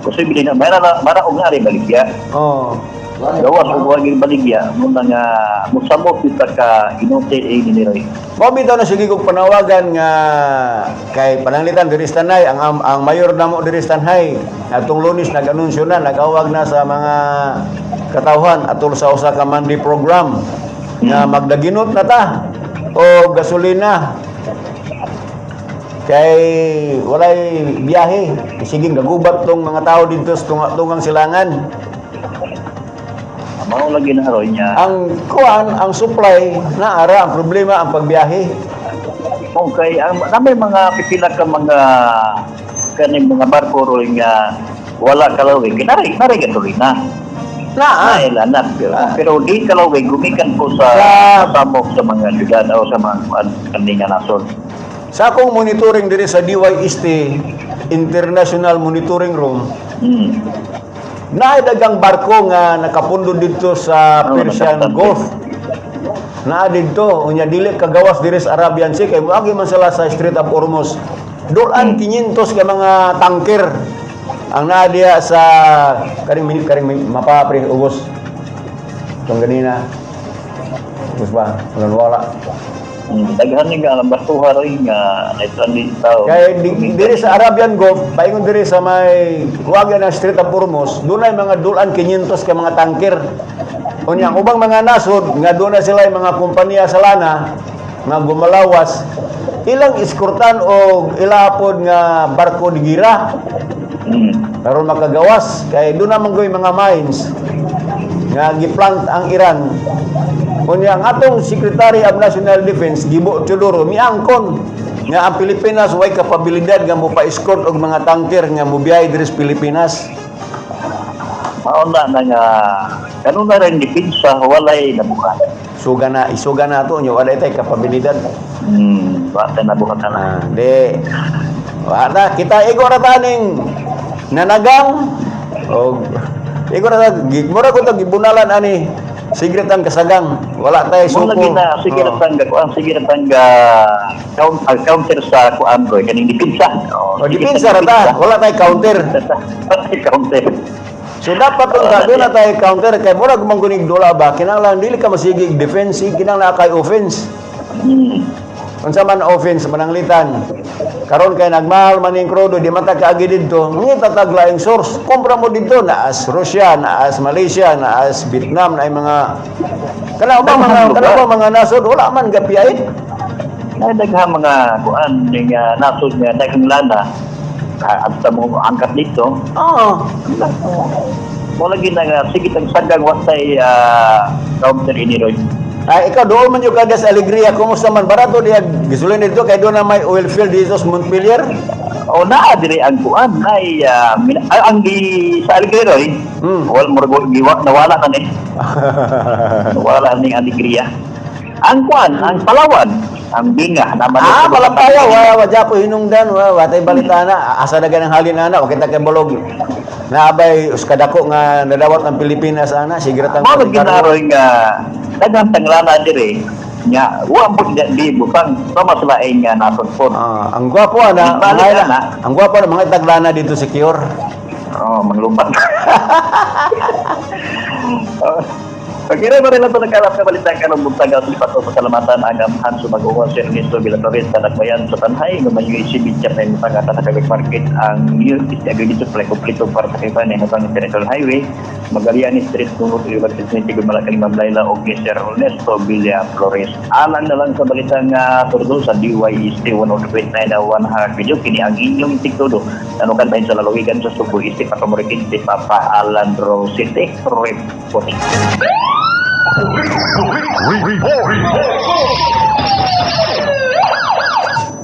Posible na mara mara og nga baligya. Gawas og wagi baligya mo na nga mosamok kita ka inutil ini ni Roy. Mao bitaw na sige kog panawagan nga kay pananglitan diri sa Tanay ang mayor namo diri sa Tanay atong Lunes nag-anunsyo na, nag-awag na sa mga katawhan atol sa usa ka Monday program nga magdaginot na ta o gasolina kay walay biyahe, sige gagubat tong mga tao didto sa tungang silangan. Mao lagi na, Roy, nya. Ang kuan, ang supply na ara, ang problema ang pagbiyahe. Okay, ang namay mga pipila ka mga kaning mga barko, Roy, nga wala kalawig. Kinari nari gasolina. Naa. Naa lanat. Pero di kalawig gumikan po sa samok sa mga syudad o sa mga kuan kaning nga nasod. Sa akong monitoring diri sa DYST International Monitoring Room, naay dagang barko nga nakapundo didto sa Persian nakapundod. Gulf. Naa didto, unya dili kagawas diri sa Arabian Sea kay moagi man sila sa Strait of Hormuz. Dulan 500 ka mga tanker ang naa diha sa kaning minute, kaning mapa, pre, ubos. Itong ganina. Ubos ba? Wala, wala. Daghan ni nga ang barko, Roy, nga naitlan din tao. Kay diri sa Arabian Gulf, paingon diri sa may huwag ng Strait of Hormuz, dunay mga dulan 500 ka mga tanker. Unya ang ubang mga nasod nga doon na sila yung mga kompanya sa lana nga gumalawas, ilang iskurtan o ilapod nga barko di gira karon makagawas kay doon naman goy mga mines nga giplant ang Iran. Unya ang atong Secretary of National Defense, Gibo Teodoro, miangkon nga ang Pilipinas way kapabilidad nga mo pa-escort og mga tanker nga mobiyahe diri sa Pilipinas. Mao na na nga kanuna rin depensa walay nabuhat. Suga na, isuga na ato nya wala tay kapabilidad. Wala nabuhat na. Ah, di wala kita, igo ra taning nanagang og igo ra ta mura ko to gibunalan ani sigret ang kasagang wala tay Mo suko. lagi na sige na tangga kuan, sige na tangga counter sa kuan, bro, kaning depensa. O, depensa ra ta, wala tay counter. Wala counter. So dapat unta doon na tayo counter kay murag man kunig dula ba, kinahanglan dili ka masigig defense, kinahanglan kay offense. Unsa man offense? Mananglitan karon kay nagmahal man ning krudo, di man ta kaagi didto, mangita tag laing source, kumpra mo didto, naas Russia, naas Malaysia, naas Vietnam, naay mga kana ubang mga kana ubang mga nasod wala man gapiyait. Na daghang mga kuan ning nasod nga daghang lana at sa mo angkat dito. Mo lagi na nga sige tag sagang watay counter ini, Roy. Ay, ikaw doon man yung kada sa Alegria, kumusta man barato diya gasolina dito kay doon na may oil field dito sa Montpelier? O naa diri ang kuan ay ang gi sa Alegria, Roy. Wal mo giwa nawala na ni. Nawala ning Alegria. Ang kuan, ang Palawan, ang Binga naman. Ah, Palapaya, wa wa po hinungdan, wa wa tay balita na, asa na ganang halin ana, wa kita kay balog. Naabay uskadako nga nadawat ang Pilipinas ana, sigrat ang Mao lagi na, Roy, nga daghang tanglana diri nya wa mo di butang sama sa laing nga nasod po. Ah, ang gwapo ana, Balik mga, ana. ang gwapo na mga taglana dito secure. Oh, manglupat. Oh. Pagkira pa rin lang ito nagkalap na balita karong buntag at lipat o pasalamatan ang amahan sa mag-uwa si Ernesto Villatores sa Nagbayan sa Tanhay nga may UAC Bidyat na imutang at sa Cavite Market ang New East Agri Supply kompleto para sa kaiban na imutang International Highway Magallanes Street Tungod University City Gumala Ma'am Laila og ni Sir Ernesto Villa Flores. Alang na lang sa balita nga turdo sa DYST 100.9 na One Heart Video, kini ang inyong tiktudo nanukan tayo sa lalawigan sa Subo East Pakamurikin si Papa Alan Rosite reporting. Report.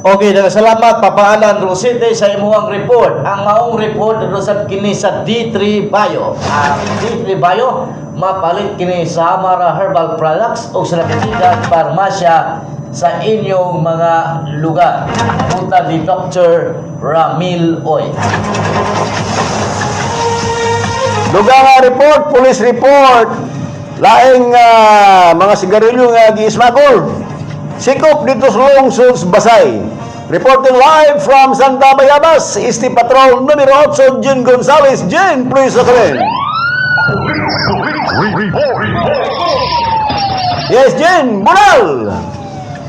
Okay, daghang salamat, Papa Alan Rosete, sa imuhang report. Ang maong report rusab kini sa D3 Bio. Ang D3 Bio mapalit kini sa Amara Herbal Products o sa Nakitigan Parmasya sa inyong mga lugar. Punta ni Dr. Ramil Oy. Duga nga report, police report. Laing mga sigarilyo nga gi-smuggle. Sikop dito sa lungsod sa Basay. Reporting live from Santa Bayabas, Isti Patrol numero 8, Jin Gonzalez. Jin, please come. Yes, Jin, Bunal!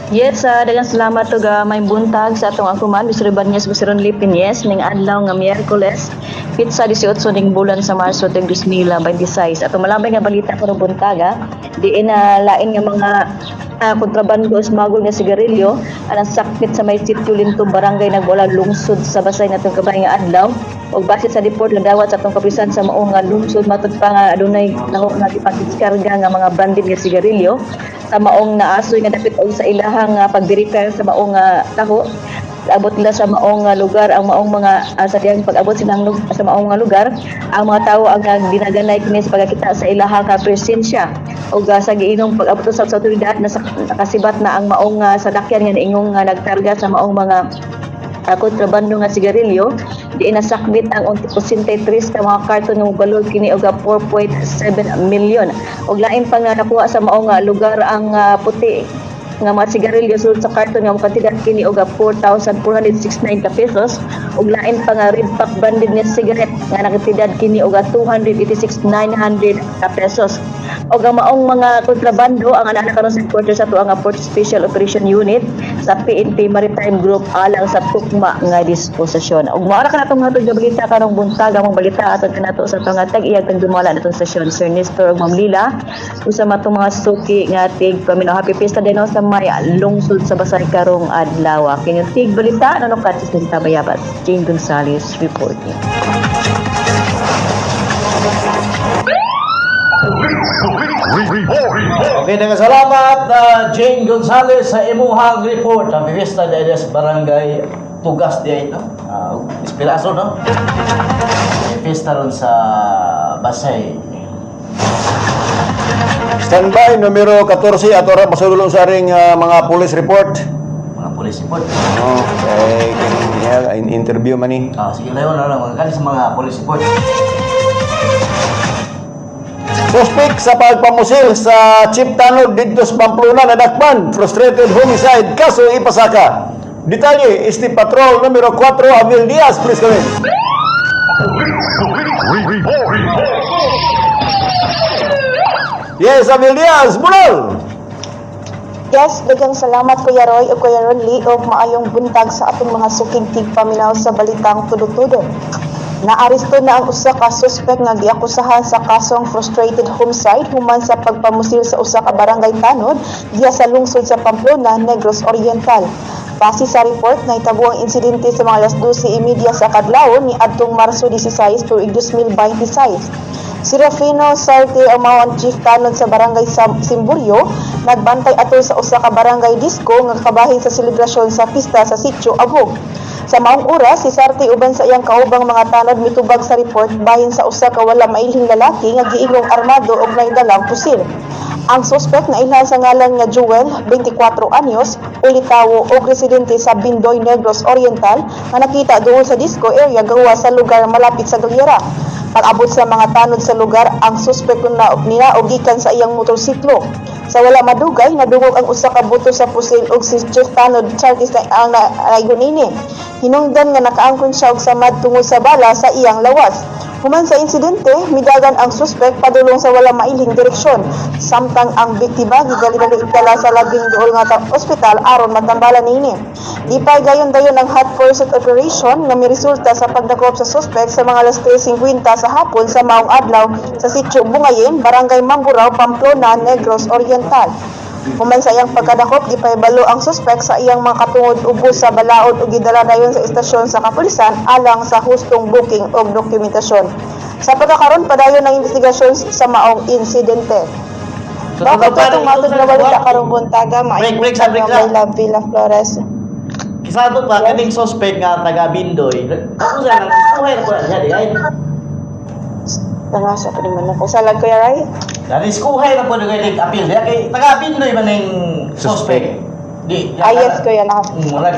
Yes, daghang salamat og may buntag sa atong akuman Mr. Ibanez Busiron Lipines ning adlaw nga Miyerkules, pitsa 18 ning bulan sa Marso tuig 2026. Atong malabay nga balita karong buntaga, diin na lain nga mga kontrabando o smuggle nga sigarilyo ang sakpit sa may sitio Linto, barangay Nagbola, lungsod sa Basay natong kabay nga adlaw. Ug base sa report nga dawat sa atong kapulisan sa maong nga lungsod, matud pa nga adunay naho nga gipagdiskarga nga mga branded nga sigarilyo sa maong naasoy nga dapit og sa ilahang pagverify sa maong taho. Abot nila sa maong lugar ang maong mga sa diyang pag-abot silang sa maong nga lugar, ang mga tawo ang nagdinaganay kini sa pagkakita sa ilahang ka presensya ug sa giinong pag-abot sa otoridad nakasibat na ang maong sadakyan nga niingong nga nagtarga sa maong mga kontrabando nga sigarilyo. Di nasakbit ang 83 ka mga karton nga mobalor kini og 4.7 million. Ug lain pa nga nakuha sa maong lugar ang puti nga mga sigarilyo sulod sa karton nga mokantidad kini og 4,469 ka pesos, ug lain pa nga red pack branded nga cigarette nga nakantidad kini og 286,900 ka pesos. Ug ang maong mga kontrabando ang ana karon sa quarter sa tuang nga Port Special Operation Unit sa PNP Maritime Group alang sa tukma nga disposisyon. Ug mao ra kanatong hatod nga balita karong buntag, among balita atod kanato sa atong tag-iyag tang dumala natong sesyon, Sir Nestor ug Ma'am Lila, usa matong mga suki nga tig paminaw. Happy Fiesta din sa may lungsod sa Basay karong adlaw. Kini tig balita nanukat sa Santa Bayabas. Jane Gonzalez reporting. Okay, daghang salamat Jane Gonzalez sa imuhang report. Ang Fiesta de Barangay Tugas di ay, no? Inspiraso, no? May Fiesta ron sa Basay. Standby numero 14 ato ra pasulong sa aring mga police report. Mga police report. Oh, kay in interview man ni. Sige, layo na lang mga kanis mga police report. Suspek sa pagpamusil sa Chief Tanod didto sa Pamplona nadakpan, frustrated homicide kaso ipasaka. Detalye, este Patrol numero 4, Avil Diaz, please come in. Yes, Avil Diaz, bulol! Yes, daghang salamat, Kuya Roy ug Kuya Ronly, ug maayong buntag sa atong mga suking tigpaminaw sa balitang tudo-tudo. Naaresto na ang usa ka suspek nga giakusahan sa kasong frustrated homicide human sa pagpamusil sa usa ka barangay tanod diha sa lungsod sa Pamplona, Negros Oriental. Base sa report, nahitabo ang insidente sa mga alas 12:30 sa kadlawon ni adtong Marso 16 tuig 2026. Si Rufino Sarte ang mao ang chief tanod sa barangay Simburyo, nagbantay atol sa usa ka barangay disco nga kabahin sa selebrasyon sa pista sa Sitio Abog. Sa maong oras, si Sarte uban sa iyang kaubang mga tanod mitubag sa report bahin sa usa ka wala mailhing lalaki nga giingong armado og naidalang pusil. Ang suspek na ilhan sa ngalan nga Jewel, 24 anyos, ulitawo og residente sa Bindoy, Negros Oriental, nga nakita duol sa disco area gawa sa lugar malapit sa galyera. Pag-abot sa mga tanod sa lugar, ang suspek na ninaog gikan sa iyang motorsiklo. Sa wala madugay, nadungog ang usa ka buto sa pusil ug si Chief Tanod Charles na ang naigon ini. Hinungdan nga nakaangkon siya og samad tungod sa bala sa iyang lawas. Human sa insidente, midagan ang suspek padulong sa wala mailhing direksyon. Samtang ang biktima gigali-gali dala sa labing duol nga ospital aron matambalan niini. Gipay gayon-dayon ang hot pursuit operation nga miresulta sa pagdakop sa suspek sa mga alas 3:50 sa hapon sa maong adlaw sa sitio Bungayin, Barangay Mamburao, Pamplona, Negros Oriental. Human sa iyang pagkadakop, gipahibalo ang suspek sa iyang mga katungod ubos sa balaod ug gidala dayon sa istasyon sa kapulisan alang sa hustong booking ug dokumentasyon. Sa pagkakaron, padayon ang investigasyon sa maong insidente. So, Bakit tulo pa itong rin, matod ito na balita sa- karong buntaga, Break, break sa break maayong sa. Layla Villa Flores. Kisado pa, kaning suspect nga taga Bindoy. Ako sa nang kuhay na po na siya, di ay. Tanga sa pa naman ako. Salag, Kuya Ray. Danis kuhay na po na kayo appeal. Di kay taga Bindoy man ning suspect. Di. Ah, yes, Kuya. Wala.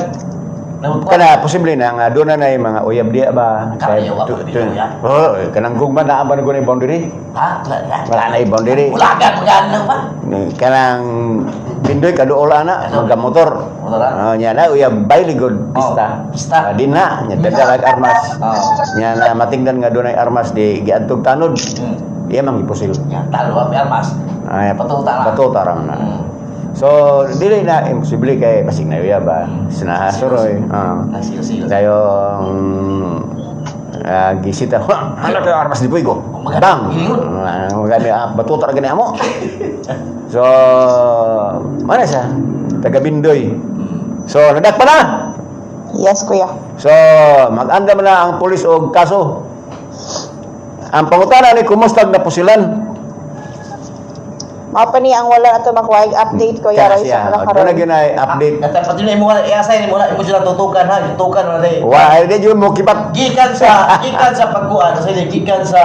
Kana posible na nga doon na yung mga uyab diya ba? Kaya, wa pa dito uyab. Oh, kanang gugma na ba na yung boundary? Ha? Wala na yung boundary. Ulagan, magano pa. Kanang Bindoy kaduol ana magamotor. Motor, ah? Oh, nya na uyab bayligod pista. Oh, pista. Ah, di na nya dadalag armas. Oh. Nya na matingdan nga dunay armas di giadtog tanod. Iya man gipusil. Ya, talo may armas. Ay, Batuta ra. Batuta ra na. So, dili na imposible kay basig na uyab ba. Sinahasuroy. Ah. Nasilo-silo. Dayong gisita, "Wah, hala kayo armas di Puigo." Maganda. Bang! Gilingon. Ah, maganda, batuta ra gani amo. So, mana siya? Taga Bindoy. So, nadakpa na. Yes, kuya. So, mag-andam na ang pulis og kaso. Ang pangutana ni kumustag na pusilan. Mao pa ni ang wala nato makuha update, Kuya Kaya Roy, siya, sa mga doon karon. na gyud ay update. At pati na imo i-assign mo na imo sila tutukan ha, tutukan na day. Wa ay di jud mo kipat. Gikan sa pagkuan sa gikan sa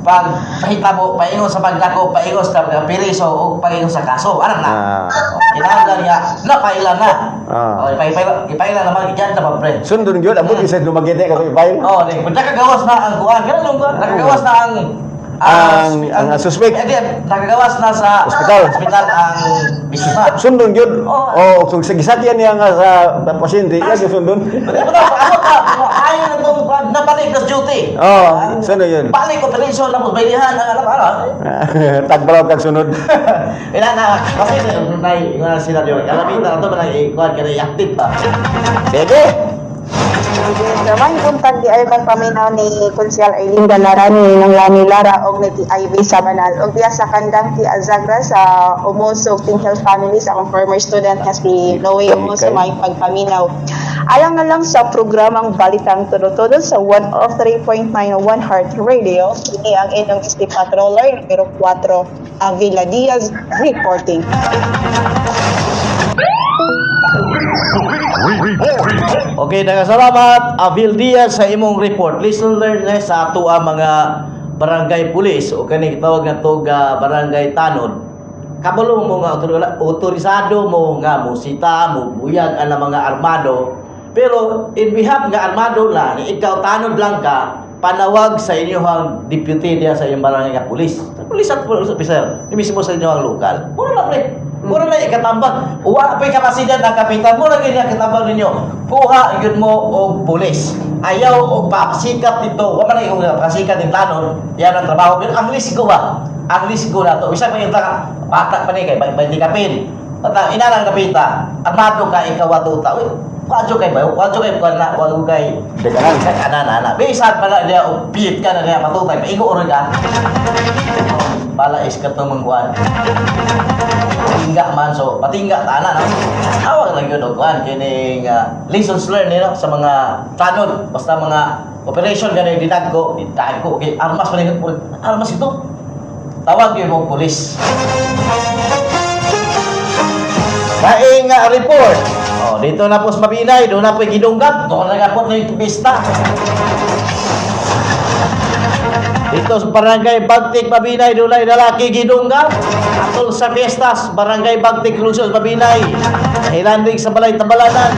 pag pahitabo, paingon sa pagdako, paingon sa piriso o paingon sa kaso. Ano na? Kinahanglan nga napaila na. Ah. Oh, ipaila ipaila naman giyan na pa pre. Sundon gyud abot isa Dumaguete ka file. Oh, di nakagawas na ang kuan. Ganun yung kuan, nakagawas na ang Ang suspect. Eh, di, nakagawas na sa Ospital. Ospital ang biktima. Sundon gyud. Oo. Oh, kung sa gisakyan niya nga sa pasyente, iya gyud sundon. Ako ka, ayaw na itong kuan, nabalik na duty. Oh, sundon yun. Balik operation na mo, baylihan ang alam ano. Tagbalaw kag sunod. Ila na, kasi nay nga sila diyo. Kalamitan na to manay kuan kay active pa. Sige. So, may buntag di ay paminaw ni Konsyal Eileen Galarani ng Lani Lara og ni TIV sa Banal. Og diya sa kandang ti Azagra sa Umoso ug Tinkel family sa akong former student nga si Noe Umoso, may pagpaminaw. Alang na lang sa programang Balitang Todo-Todo sa 103.9 One Heart Radio, kini ang inyong SD Patroller numero 4, Avila Diaz reporting. Okay, nagasalamat Avil Diaz sa imong report. Listen learn na sa ato ang mga barangay pulis o kani gitawag nga to ga barangay tanod. Kabalo mo nga otorisado mo nga mo sita mo buyag ang mga armado. Pero in behalf nga armado na ni ikaw tanod lang ka, panawag sa inyong deputy diya sa inyong barangay nga pulis. Pulis at police officer, ni mismo sa inyong lokal. Mura na pre. Mura na ikatambag. Wa pa kapasidad ang kapitan mo lang ang katambag ninyo. Kuha gyud mo og pulis. Ayaw og pasikat dito. Wa man yung pasikat din tanon. Yan ang trabaho. Pero ang risiko ba? Ang risiko na to. Isa pa yung bata pa ni kay 20 kapin. Bata ina lang kapita. Armado ka ikaw atuta. Uy, wadyo kay bayo, wadyo kay kuan na, wadyo kay Dekanan. Dekanan ana. Bisan pala niya og pit ka na niya matutay. Maigo oro ka. Bala is katong mangkuan. Patingga man so patingga ta na no. Awag lang yun og kuan kining lessons learned no sa mga tanod basta mga operation gani dinagko dinagko okay armas pa ni armas ito. Tawag yun og pulis. Kaing nga report. Oh, dito na po sa Mabinay, doon na po yung gidunggap, doon na po na yung pista. Dito sa Barangay Bagtik, Mabinay, doon na lalaki gidunggap. Atol sa fiestas, Barangay Bagtik, Luzon, Mabinay. Nahilandig sa Balay Tabalanan.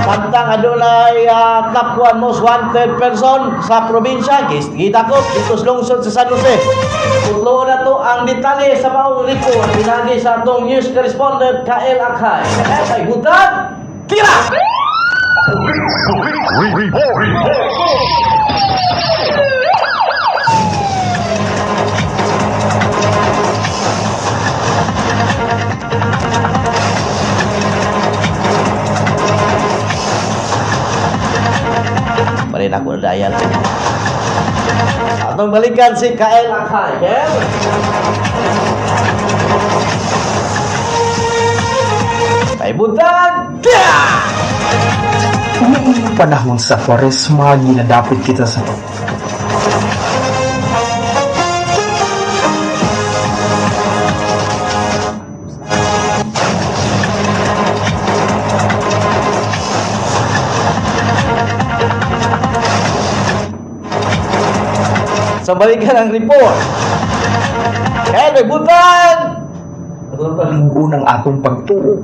Samtang adunay top 1 most wanted person sa probinsya, gidakop dito sa lungsod sa San Jose. Putlo na to ang detalye sa maong report pinagi sa atong news correspondent Kael Akhay. Kay Hutag, tira! Parin ako na dayal. Atong balikan si Kael Akhay. Kael? Kay Buntag, tira! Umiinom panahon sa Kwaresma, ginadapit kita sa Sa balikan ang report. Kael, may buntag! unang atong pagtuo.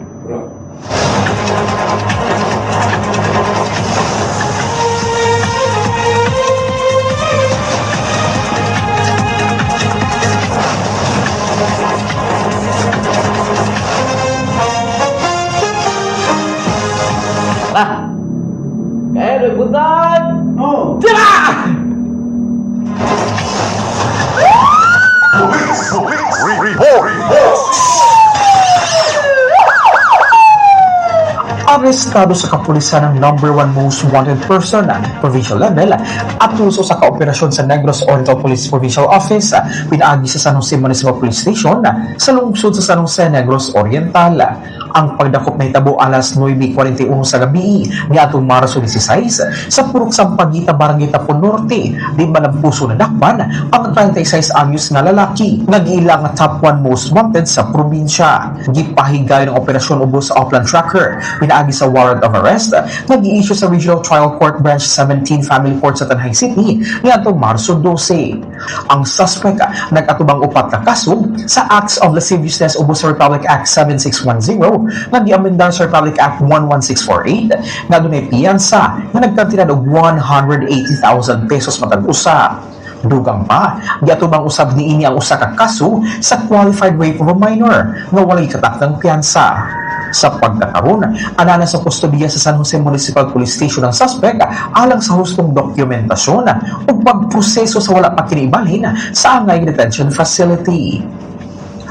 Lah. Kaya buntag. Oh. Tira! Arestado sa kapulisan ang number one most wanted person provincial level at uso sa kaoperasyon sa Negros Oriental Police Provincial Office, pinaagi sa San Jose Municipal Police Station sa lungsod sa San Jose, Negros Oriental. Ang pagdakop nahitabo alas 9:41 sa gabi niadtong Marso 16 sa Purok Sampaguita, Barangay Tapo Norte, di malampuso na dakpan ang 36 anyos nga lalaki nga giila nga top 1 most wanted sa probinsya. Gipahigayon ang operasyon ubos sa Oplan Tracker pinaagi sa warrant of arrest nga gi-issue sa Regional Trial Court Branch 17 Family Court sa Tanay City niadtong Marso 12. Ang suspect nag-atubang upat ka kaso sa acts of lasciviousness ubos sa Republic Act 7610 nga giamendar sa Republic Act 11648 nga dunay piyansa nga nagkantidad og 180,000 pesos matag usa. Dugang pa, giatubang usab niini ang usa ka kaso sa qualified rape of a minor nga walay katakdang piyansa. Sa pagkakaron, anana sa kustodiya sa San Jose Municipal Police Station ang suspect alang sa hustong dokumentasyon ug pagproseso sa wala pa kiniibalhin sa Angay Detention Facility.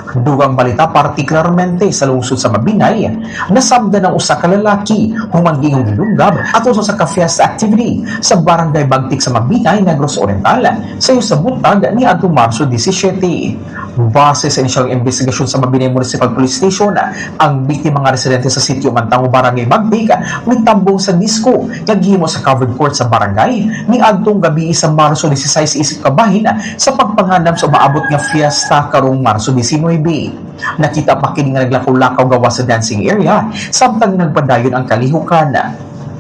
Dugang balita, partikularmente sa lungsod sa Mabinay, nasabdan ang usa ka lalaki human giingong gilunggab ato sa ka-fiesta activity sa Barangay Bagtik sa Mabinay, Negros Oriental, sayo sa buntag ni adtong Marso 17. Base sa inisyal investigasyon sa Mabinay Municipal Police Station, ang biktima nga residente sa sitio Mantango, Barangay Bagtik, mitambong sa disco nga gihimo sa covered court sa barangay ni adtong gabi sa Marso 16 isip kabahin sa pagpangandam sa umaabot nga fiesta karong Marso 19. Nakita pa kini nga naglakaw-lakaw gawa sa dancing area samtang nagpadayon ang kalihukan.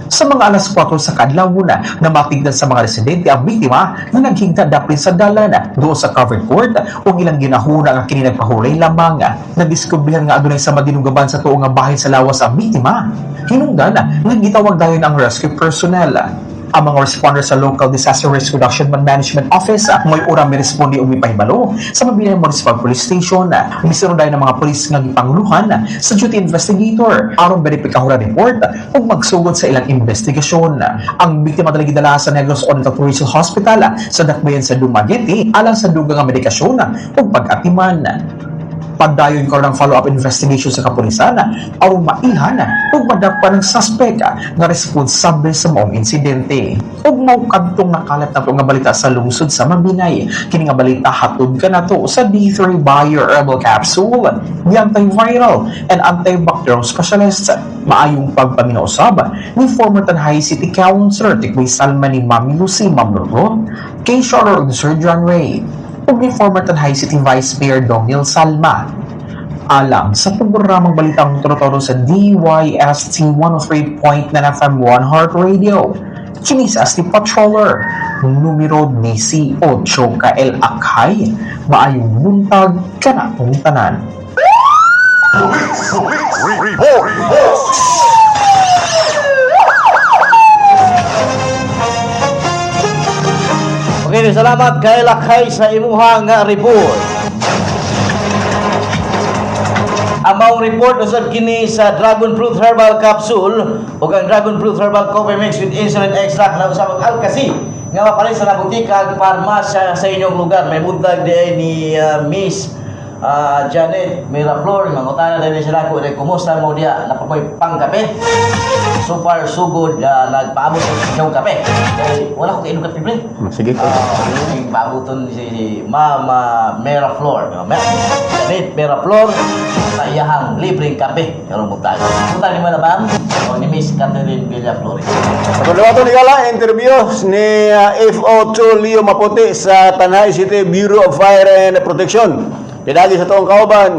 Sa mga alas 4 sa kaadlawon na matigdan sa mga residente ang biktima nga naghigda dapit sa dalan doon sa covered court ug ilang ginahuna nga kini nagpahulay lamang. Nadiskubrihan nga adunay sa madinugaban sa tuo nga bahin sa lawas ang biktima. Hinungdan nga gitawag dayon ang rescue personnel. Ang mga responders sa Local Disaster Risk Reduction and Management Office mo'y ura miresponde og mipahibalo sa Mabinay Municipal Police Station. Misunod dayon ang mga pulis nga gipanguluhan sa duty investigator aron beripikahon report ug magsugod sa ilang investigasyon. Ang biktima dali gidala sa Negros Oriental Provincial Hospital sa dakbayan sa Dumaguete alang sa dugang nga medikasyon ug pag-atiman. Padayon karon ang follow-up investigation sa kapulisan aron mailhan ug madakpan ang suspect nga responsable sa maong insidente. Ug mao kadtong nakalat nato nga balita sa lungsod sa Mabinay. Kini nga balita hatod kanato sa D3 Bio Herbal Capsule, the antiviral and antibacterial specialist. Maayong pagpaminaw usab ni former Tanay City Councilor Tikboy Salma ni Mami Lucy Mamlurot, kay Charlotte ug Sir John Ray, ug ni former Tanay City Vice Mayor Dongil Salma. Alang sa programang Balitang Toro-Toro sa DYST 103.9 FM 1 Heart Radio. Kini sa Asti Patroller, numero 18 KL Akhay, maayong buntag kanatong tanan. Okay, salamat kay Lakay sa imuha nga report. Ang maong report usab kini sa Dragon Fruit Herbal Capsule ug ang Dragon Fruit Herbal Coffee Mix with Insulin Extract na usab ang Alkasi nga mapalit sa butika ug parmasya sa inyong lugar. May buntag di ni Miss Janet Miraflor, mangutana din sila ko, kumusta mo diya, napakoy pangkape? So far so good, nagpaabot sa inyong kape. Kay wala ko kainom kape, pre. Sige. Yung paabuton si Mama Miraflor. No, Janet Miraflor sa iyahang libreng kape. Karong buntag. Buntag ni Ma'am ma'am o ni Miss Catherine Villaflores. Patuloy ni Gala, interview ni FO2 Leo Maputi sa Tanay City Bureau of Fire and Protection. Pinagi sa toong kauban,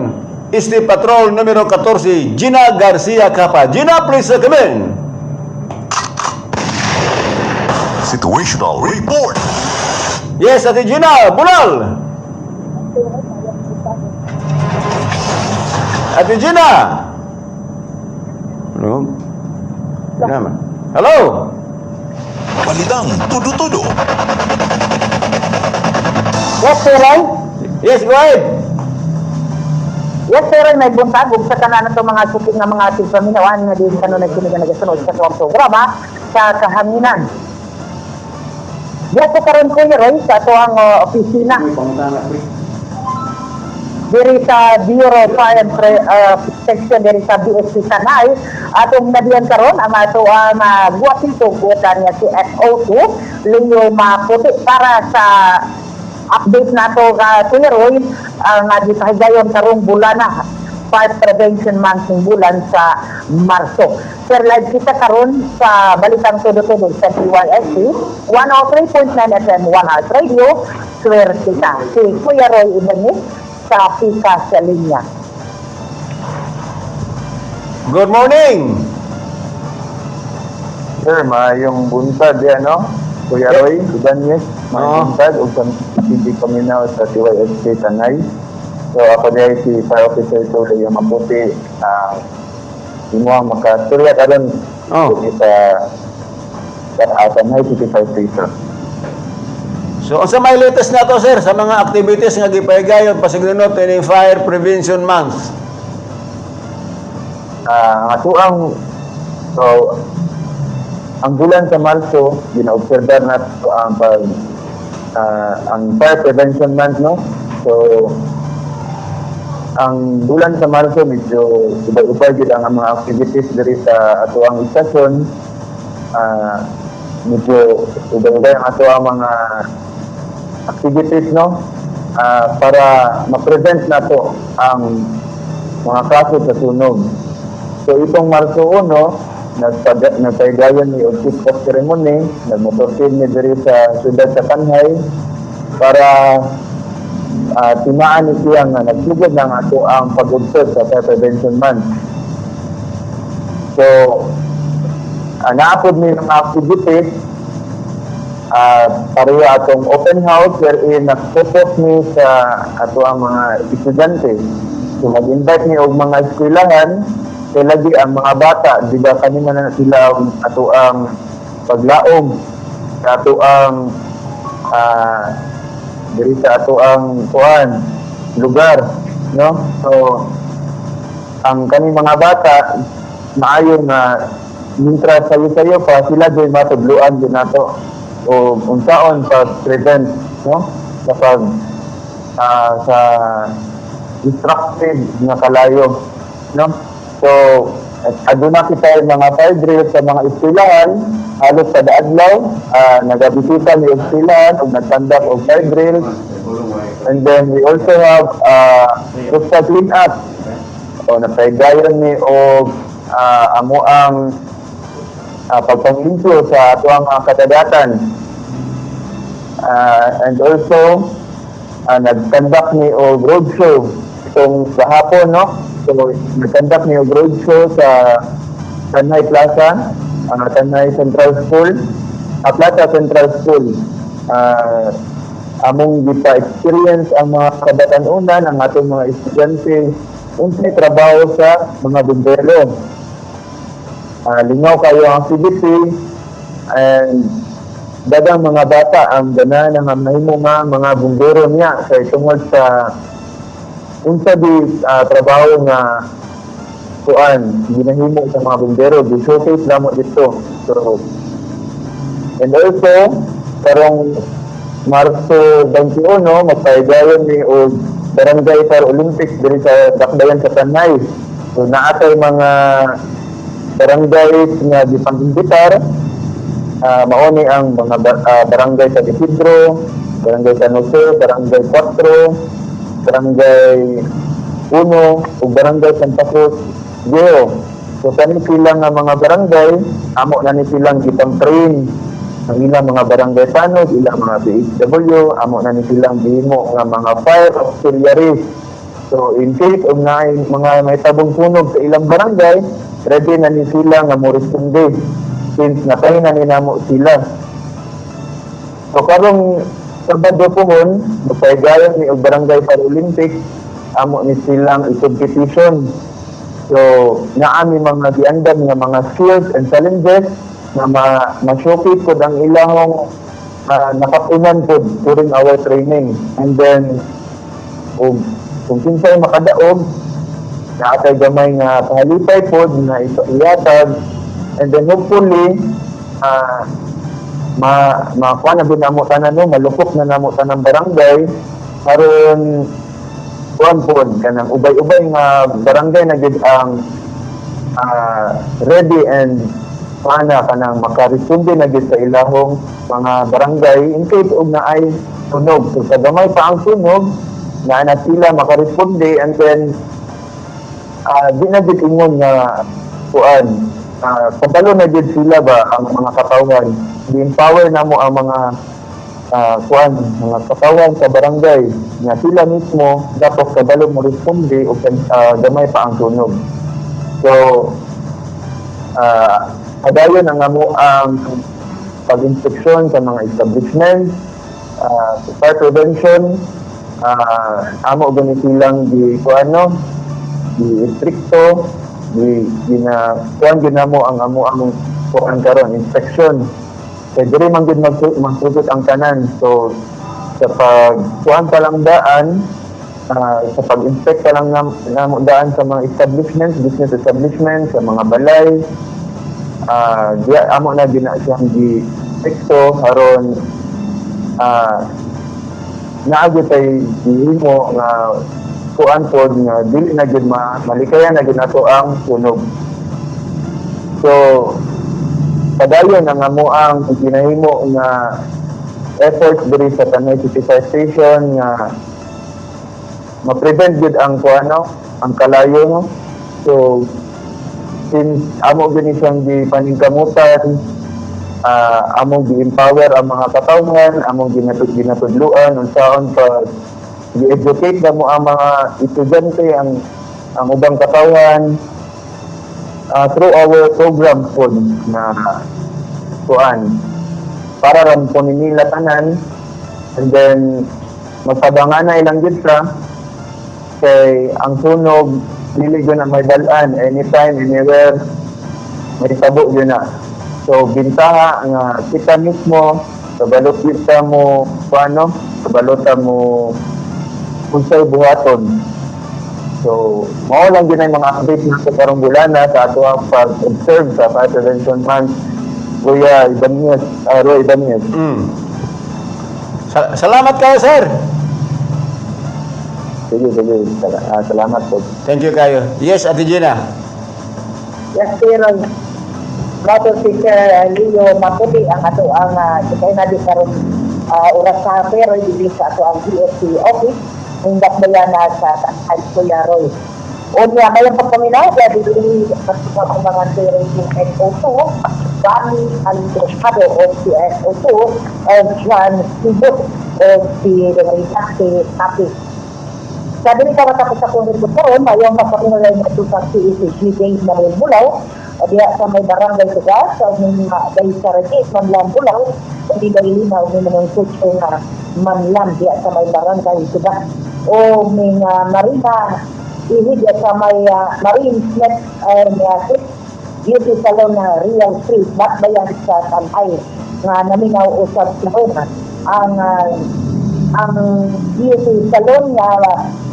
Este Patrol numero 14, Gina Garcia Capa. Gina, please come in. Situational Report. Yes, Ate Gina, bulal! Ate Gina! Ano? Naman. Hello. Balitang tudo-tudo. Yes, Sir Roy. Yes, go ahead. Yes, Sir Roy, may buntag ug sa tanan nato mga suki nga mga tigpaminawan nga din kanunay kini nga nagasunod sa atong programa sa kahanginan. Yes, so karon, Kuya Roy, sa ato ang opisina diri sa Bureau of Fire and Protection diri sa BSP Tanay, atong nadiyan karon ang ato ang guwapito guwatan niya si SO2 Leo Maputi para sa update nato ka, Kuya Roy, ang gipahigayon karong bulana, Fire Prevention Month ng bulan sa Marso. Sir, live kita karon sa Balitang Tudo-Tudo sa DYSC 103.9 FM, One Heart Radio. Swerte ka. Si Kuya Roy Ibanez sa Pika sa linya. Good morning. Sir, maayong buntag yan, no? Kuya Roy Ibanez, maayong buntag ug sa hindi paminaw sa DYSK Tanay. So ako diay si Fire Officer Leo Maputi, ang imo ang makasturya karon sa Tanay City Fire Station. So, unsa may latest na to, sir, sa mga activities nga gipahigayon pasignunot ining Fire Prevention Month? Ang atuang so ang bulan sa Marso, ginaobserbar nato ang pag ang Fire Prevention Month, no? So ang bulan sa Marso medyo ubay-ubay gid ang mga activities diri sa atoang istasyon. Medyo ubay-ubay ang atoang mga activities, no? Para ma-prevent nato ang mga kaso sa sunog. So itong Marso 1, nagpaigayon ni og kick-off ceremony, nagmotorkade ni diri sa siyudad sa Tanay para timaan ni siya nga nagsugod ng ato ang pag-observe sa Fire Prevention Month. So, naapod ni mga activities, pareho atong open house wherein nag-focus ni sa ato ang mga estudyante. So mag-invite ni og mga eskwelahan kay lagi ang mga bata, di ba, kanina na sila ang ato ang paglaom sa ato ang diri sa ato ang kuan lugar, no? So ang kaning mga bata maayo nga mintra sayo-sayo pa sila joy matudloan din nato o unsaon pag prevent, no, sa pag sa destructive nga kalayo, no? So aduna kita yung mga fire drill sa mga eskwelahan halos kada adlaw, nagabisita ni eskwelahan ug nagtandak og fire drill. And then we also have coastal clean up o napaygayon ni og amo ang pagpanglimpyo sa atuang mga kadagatan. And also nag-conduct ni og roadshow itong kahapon, no? So nag-conduct ni og roadshow sa Tanay Plaza, ang Tanay Central School, Plaza Central School. Among gipa-experience ang mga kabatan-unan, ang atong mga estudyante, unsay trabaho sa mga bumbero. Lingaw kayo ang activity and dagang mga bata ang ganahan nga mahimo nga mga bumbero niya kay tungod sa unsa di trabaho nga kuan ginahimo sa mga bumbero, di showcase namo dito. So and also karong Marso 21 magpahigayon ni og Barangay Fire Olympics diri sa Dakbayan sa Tanay. So naa tay mga barangays nga gipang-imbitar. Mao ni ang mga barangay sa Isidro, Barangay San Jose, Barangay 4, Barangay 1 ug Barangay Santa Cruz Viejo. So kani sila nga mga barangay, amo na ni silang gipang-train ang ilang mga barangay tanod, ilang mga BHW, amo na ni silang gihimo nga mga fire auxiliaries. So in case og naay mga may tabong sunog sa ilang barangay, ready na ni sila nga mo responde since natay na ni namo sila. So karong Sabado pohon, magpaigayon ni og Barangay Paralympics, amo ni silang i-competition. So, naa mi mga giandam nga mga skills and challenges na ma-showcase pod ang ilahong nakatunan pod during our training. And then, ug kung kinsay makadaog, naa tay gamay nga pahalipay pod na ihatag, and then hopefully ma makuha na gud namo tanan, no, malukop na namo tanang barangay aron kuan pod, kanang ubay-ubay nga barangay na gid ang ready and pana kanang makaresponde na gid sa ilahong mga barangay in case og naay sunog. So sa gamay pa ang sunog, naa na sila makaresponde, and then di na gid ingon nga kuan, kabalo na gid sila ba, ang mga katawhan. Di-empower namo ang mga kuan, mga katawhan sa barangay nga sila mismo dapat kabalo mo responde og gamay pa ang sunog. So padayon ang amo ang pag-inspeksyon sa mga establishment, fire prevention, amo gani silang di kuan, no, di istrikto, di gina kuan ginamo ang amo ang kuan karon, inspection, kay diri man gid magsugot ang tanan. So sa pag kuan pa lang daan, sa pag-inspect pa lang namo daan sa mga establishments, business establishments, sa mga balay, di amo na gina siyang gi strikto aron naa gyud tay gihimo nga kuan pod nga dili na gyud malikayan na gyud nato ang sunog. So padayon ang amo ang ginahimo nga effort diri sa Tanay City Fire Station nga ma-prevent gyud ang kuan, no, ang kalayo, no. So since amo gani siyang gipaningkamutan, among gi-empower ang mga katawhan, among ginatudluan unsaon pa, gi-educate na mo ang mga estudyante, ang ubang katawhan through our program pod na kuan para ram po ni nila tanan. And then magpabanganay lang gid sa kay ang sunog dili gyud na may balaan, anytime, anywhere may tabo gyud na. So bintaha nga kita mismo kabalo kita mo paano, kabalo ta mo unsay buhaton. So mao lang gyud ang mga update nato karong bulana sa ato ang pag-observe sa Fire Prevention Month, Kuya Ibanez, Roy Ibanez. Salamat kayo, sir. Sige, sige. Salamat po. Thank you kayo. Yes, Ate Gina. Yes, pero Brother Teacher Leo Maputi ang ato ang kay na di karon oras sa pero dili sa ato ang DFC office ning na sa Tanay, Kuya Roy. Unya mayang pagpaminaw dili sa ang mga rating SO2 Bani Alejandro o si SO2 o John Sibut o si Renate Tapi. Sa dili ka matapos sa akong report karon, mayong pagpaminalay na ito sa CECG Dave Manuel Bulaw, o diha sa may barangay Tugas, sa may day sa Ragis, Manlan Bulaw, o di day lima, o may mga kutso nga Manlan diha sa may barangay Tugas. O may Marina, ihi diha sa may Marine Smith and Beauty Salon na Real Street, Batbayan sa Tanay, nga naminaw usab sa Roma. Ang beauty salon nga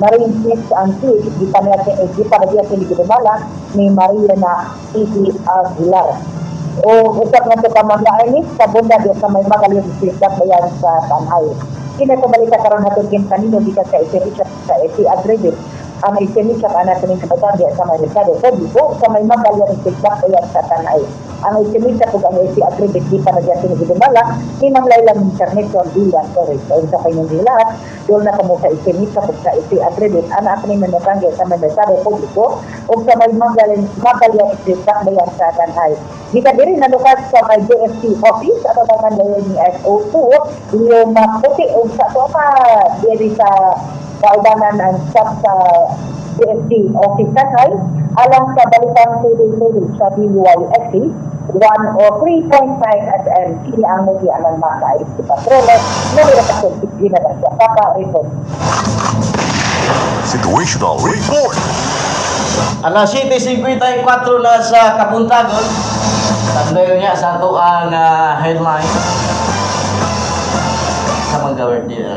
Marine Smith and Sweet, gipa na siya gidumala ni Maria na Iti Aguilar. O usap nga to ka mga Ernest, sa bunda di sa may Magaling Street, bayan sa Tanay. Kina ko balita karon hatod kin kanino gikan sa SME sa SC Agreement. Ang SME sa ana kining kabataan diya sa may Merkado Publiko sa may Magaling Street, bayan sa Tanay. Ang SME sa ug ang SC Agreement di pa na diya sinigidumala ni Ma'am Laila Internet Villa Torres. So, sa kanyang lahat, doon na kamo sa SME sa ug sa SC Agreement. Ana ako ni manatanggi sa may Merkado Publiko ug sa may Magaling Street, bayan sa Tanay. Gikan diri nalukas sa may JFC office ato mga ni SO2 Leo Maputi ug sa ato pa diri sa kaubanan ang staff sa JFC office Tanay alang sa Balitang Tuloy-Tuloy sa BUYSC 103.5 FM. Kini ang mugi alang maka si Patroles Nuri sa Gina Papa Report. Situational Report. Alas 7:54 na sa Kabuntagon. Tandayon niya sa ato ang headline. Sa mga birthday na.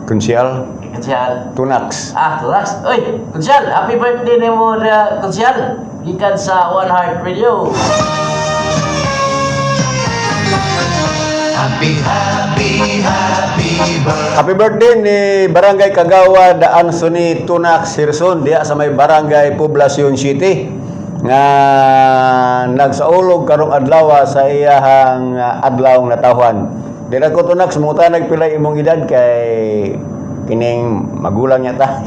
Kunsyal, Konsyal. Tunax. Ah, relax. Uy, Konsyal, happy birthday nimo na Konsyal. Gikan sa One Heart Radio. Happy birthday ni Barangay Kagawa Daan Suni Tunax Hirson diya sa may Barangay Poblacion City nga nagsaulog karong adlaw sa iyahang adlaw nga natawhan. Dira ko Tunax, mangutanag pila imong edad kay kining magulang niya ta.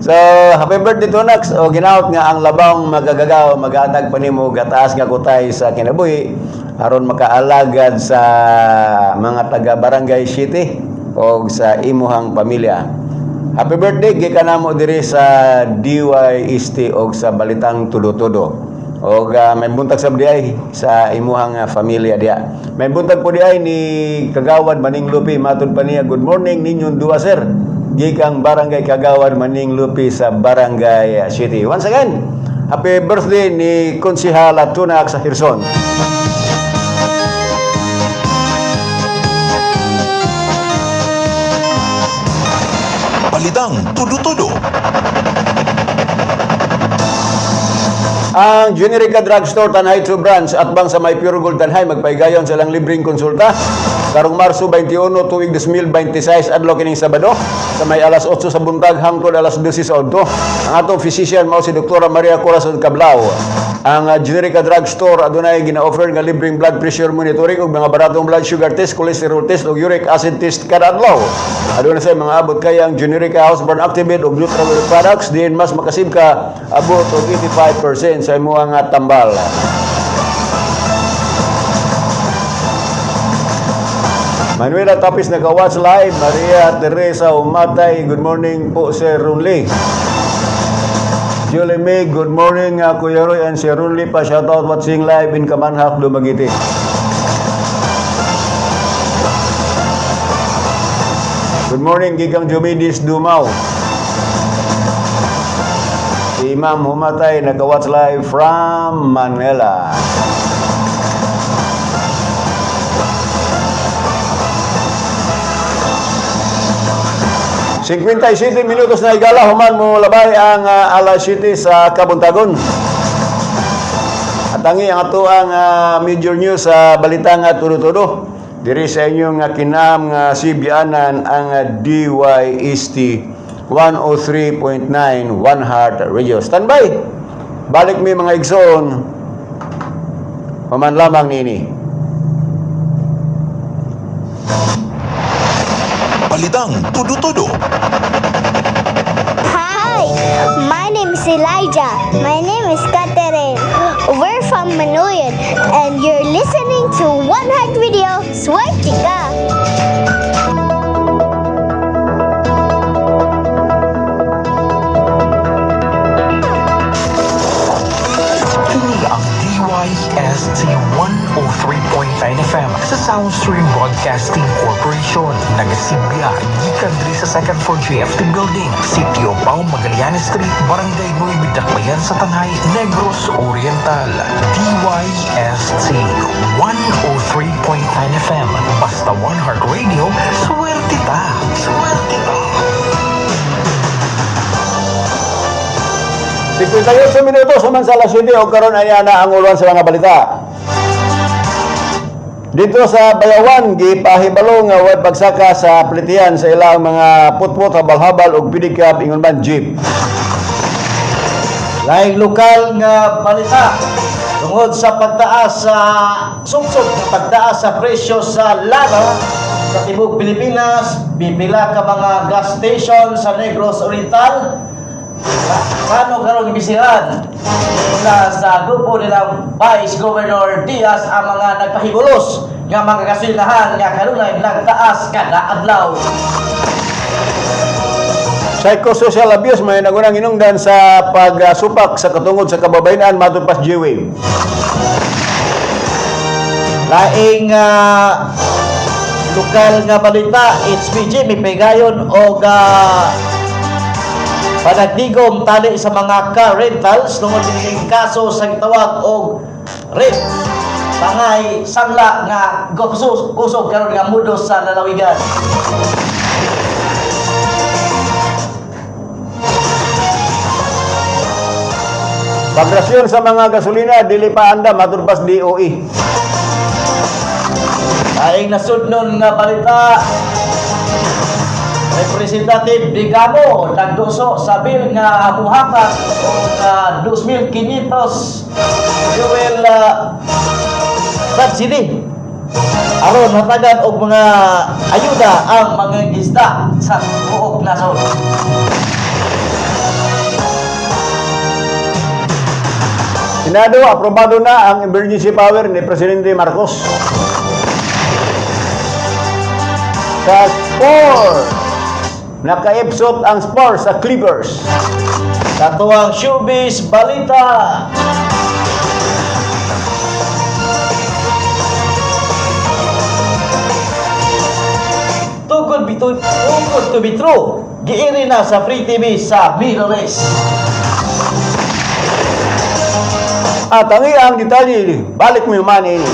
So, happy birthday Tunax. O ginaot nga ang labang magagagaw magatag pa nimo gataas nga kutay sa kinabuhi aron makaalagad sa mga taga Barangay City o sa imuhang pamilya. Happy birthday gikan namo diri sa DYST og sa Balitang Tudo-Tudo. Og may buntag sab diay sa imuhang pamilya diya. May buntag po diay ni Kagawad Maning Lupi, matud pa niya good morning ninyong duwa sir. Gikang Barangay Kagawad Maning Lupi sa Barangay City. Once again, happy birthday ni Konsihala Tunak sa Hirson. Balitang tudo-tudo. Ang Generica Drugstore Tanay 2 Branch at bang sa may Pure Gold Tanay magpaigayon sa ilang libreng konsulta karong Marso 21 tuig 2026 adlaw kining Sabado sa may alas 8 sa buntag hangtod alas 12 sa udto. Ang atong physician mao si Dr. Maria Corazon Cablao. Ang Generica Drugstore adunay gina-offer nga libreng blood pressure monitoring ug mga baratong blood sugar test, cholesterol test ug uric acid test kada adlaw. Aduna sa mga abot kaya ang Generica House Brand Activate ug Nutrawell products diin mas makasib ka abot og 85% sa imong nga tambal. Manuela Tapis naka-watch live. Maria Teresa Umatay, good morning po Sir Runli. Julie May, good morning Kuya Roy and Sir Runli pa shoutout watching live in Kamanhak, Dumaguete. Good morning, Gigang Jumidis Dumau. Si Imam Humatay naka-watch live from Manila. 57 minutos na igala, human mo labay ang alas 7 sa Kabuntagon. At ang ato ang major news sa balitang tudo-tudo. Diri sa inyong kinam nga sibianan ang DYST 103.9 One Heart Radio. Standby. Balik mi mga igsoon. Human lamang nini. Balitang tudo-tudo. Hi, my name is Elijah. My name is Catherine. We're from Manuyan, and you're listening to One Heart Radio. Swerte ka! Kini ang DYST 103.9 FM sa Soundstream Broadcasting Corporation. Nagasibya, gikan diri sa second floor JFT Building, Sitio Pau, Magallanes Street, Barangay Nueva Dakbayan sa Tanay, Negros Oriental. DYST 103.9 FM. Basta One Heart Radio, swerte ta! Swerte ta! 58 minutos human sa alas 7 o karon ay na ang ulan sa mga balita. Dito sa Bayawan, gipahibalo nga way pagsaka sa plitian sa ilang mga putput, habal-habal ug pedicab ingon man jeep. Laing lokal nga balita tungod sa pagtaas sa suksok nga pagtaas sa presyo sa lana sa tibuok Pilipinas, pipila ka mga gas station sa Negros Oriental paano karon gibisihan mula sa grupo nilang Vice Governor Diaz ang mga nagpahibulos nga mga gasolinahan nga kanunay nagtaas kada adlaw. Psychosocial abuse may nagunang hinungdan sa pagsupak sa katungod sa kababayen-an matod pas G-Wave. Laing lokal nga balita, HPG mipegayon og Panagtigom tali sa mga car rentals tungod nining kaso sa gitawag og rape. Pangay sangla nga gopsos usog karon nga mudos sa lalawigan. Pagrasyon sa mga gasolina, dili pa anda matud pas DOE. Aing nasudnon nga balita. Representative Digamo nagduso sa bill nga muhatak og 2,500 fuel subsidy aron hatagan og mga ayuda ang mga gisda sa buok nasod. Senado, aprobado na ang emergency power ni Presidente Marcos. Sa Spurs, nakaipsot ang Spurs sa Clippers. Katuwang showbiz balita. Too good to be true. Giiri na sa Free TV sa Middle East. At ang iyang detalye, balik mo yung money ini.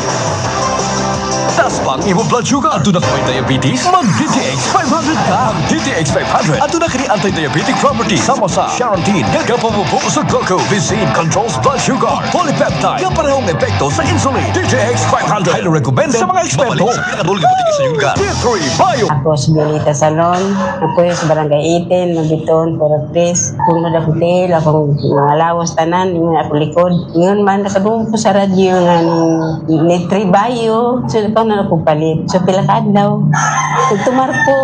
Taas pa ang imong blood sugar. Aduna ka may diabetes? Mag-DTX 500 ka. Ang DTX 500 aduna kini anti-diabetic property sama sa Charantin nga gapamubo sa glucose. Controls blood sugar. Polypeptide nga parehong epekto sa insulin. DTX 500 highly recommended sa mga eksperto. Sa pinakadul nga butika sa iyong lugar. D3 Bio. Ako si Violeta Salon, ako yung sa Barangay 18, Mabiton, Puro Tres. Kung ako tail, akong mga lawas tanan, yung ako likod. Ngayon man, nakadungog ko sa radyo nga nung ni Tribayo. So, ikaw na ako palit. So, pila ka adlaw. Nagtumar ko.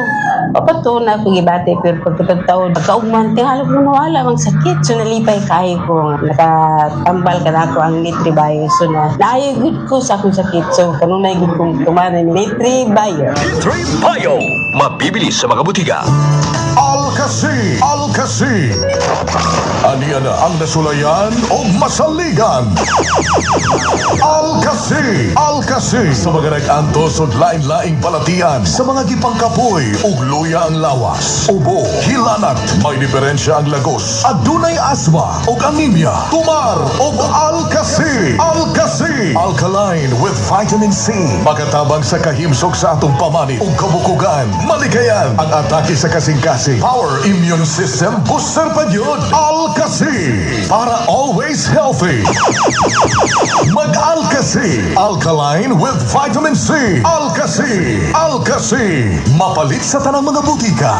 Papato na ako gibati, pero pagkatag taon, pagkaugman, tingalo ko nawala ang sakit. So, nalipay kayo ko. Nakatambal ka na ako ang Nitribayo. So, na, naayo gud ko sa akong sakit. So, kanunay gud kong tumanan ni Nitribayo. D3 Bio. Mabibili sa mga butika. Alkasi, Alkasi. Aniya na ang nasulayan o masaligan. Alkasi, Alkasi. Sa mga nag-antos og lain-laing balatian, sa mga gipangkapoy ug luya ang lawas, ubo, hilanat, may diferensya ang lagos, adunay asma ug anemia, tumar og Alkasi, Alkasi. Alkaline with vitamin C. Makatabang sa kahimsog sa atong pamanit ug kabukugan, malikayan ang atake sa kasing-kasing. Power immune system booster pa yun. Alkasi. Para always healthy. Mag-Alkasi. Alkaline with vitamin C. Alkasi. Alkasi. Mapalit sa tanang mga butika.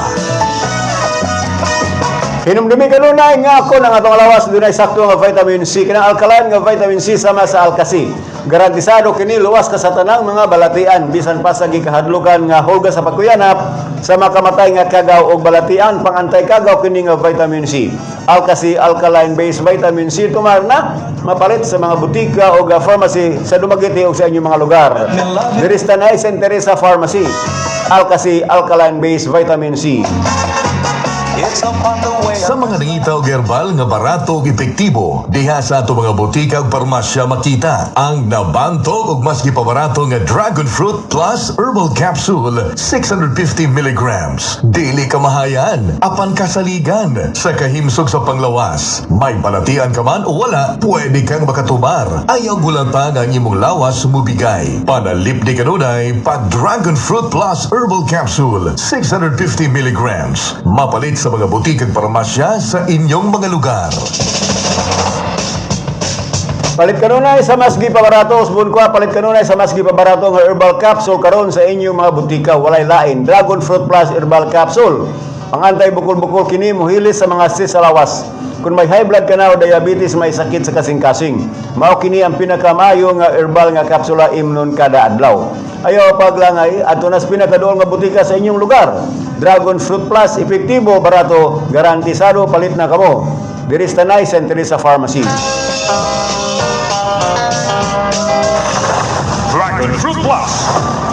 Hinumdumi kanunay nga ako ng atong lawas dunay sakto nga vitamin C, kanang alkaline nga vitamin C sama sa Alkasi. Garantisado kini luwas ka sa tanang mga balatian bisan pa sa gikahadlukan nga hulga sa pagkuyanap sa makamatay nga kagaw og balatian pangantay kagaw kini nga vitamin C. Alkasi alkaline based vitamin C, tumar na, mapalit sa mga butika o pharmacy sa Dumaguete o sa inyong mga lugar. Diri sa Tanay St. Teresa Pharmacy. Alkasi alkaline based vitamin C. Sa mga nangita og herbal nga barato ug epektibo, diha sa ato mga botika ug parmasya makita ang nabantog ug mas gipabarato nga Dragon Fruit Plus Herbal Capsule 650 milligrams. Dili kamahayan, apan kasaligan sa kahimsog sa panglawas. May balatian ka man o wala, pwede kang makatumar. Ayaw gulatan ang imong lawas mubigay. Panalipdi kanunay pag Dragon Fruit Plus Herbal Capsule 650 milligrams. Mapalit sa mga butik ug parmasya sa inyong mga lugar. Palit kanunay sa mas gipabarato, usbon ko, palit kanunay sa mas gipabarato nga herbal capsule karon sa inyong mga butika, walay lain. Dragon Fruit Plus Herbal Capsule. Ang antay-bukol-bukol kini muhilis sa mga cyst sa lawas. Kung may high blood ka na o diabetes, may sakit sa kasing-kasing. Mao kini ang pinakamaayo nga herbal nga kapsula imnon kada adlaw. Ayaw paglangay, adto nas pinakaduol nga butika sa inyong lugar. Dragon Fruit Plus, epektibo, barato, garantisado, palit na kamo. Diri sa Tanay, St. Teresa Pharmacy. Dragon Fruit Plus.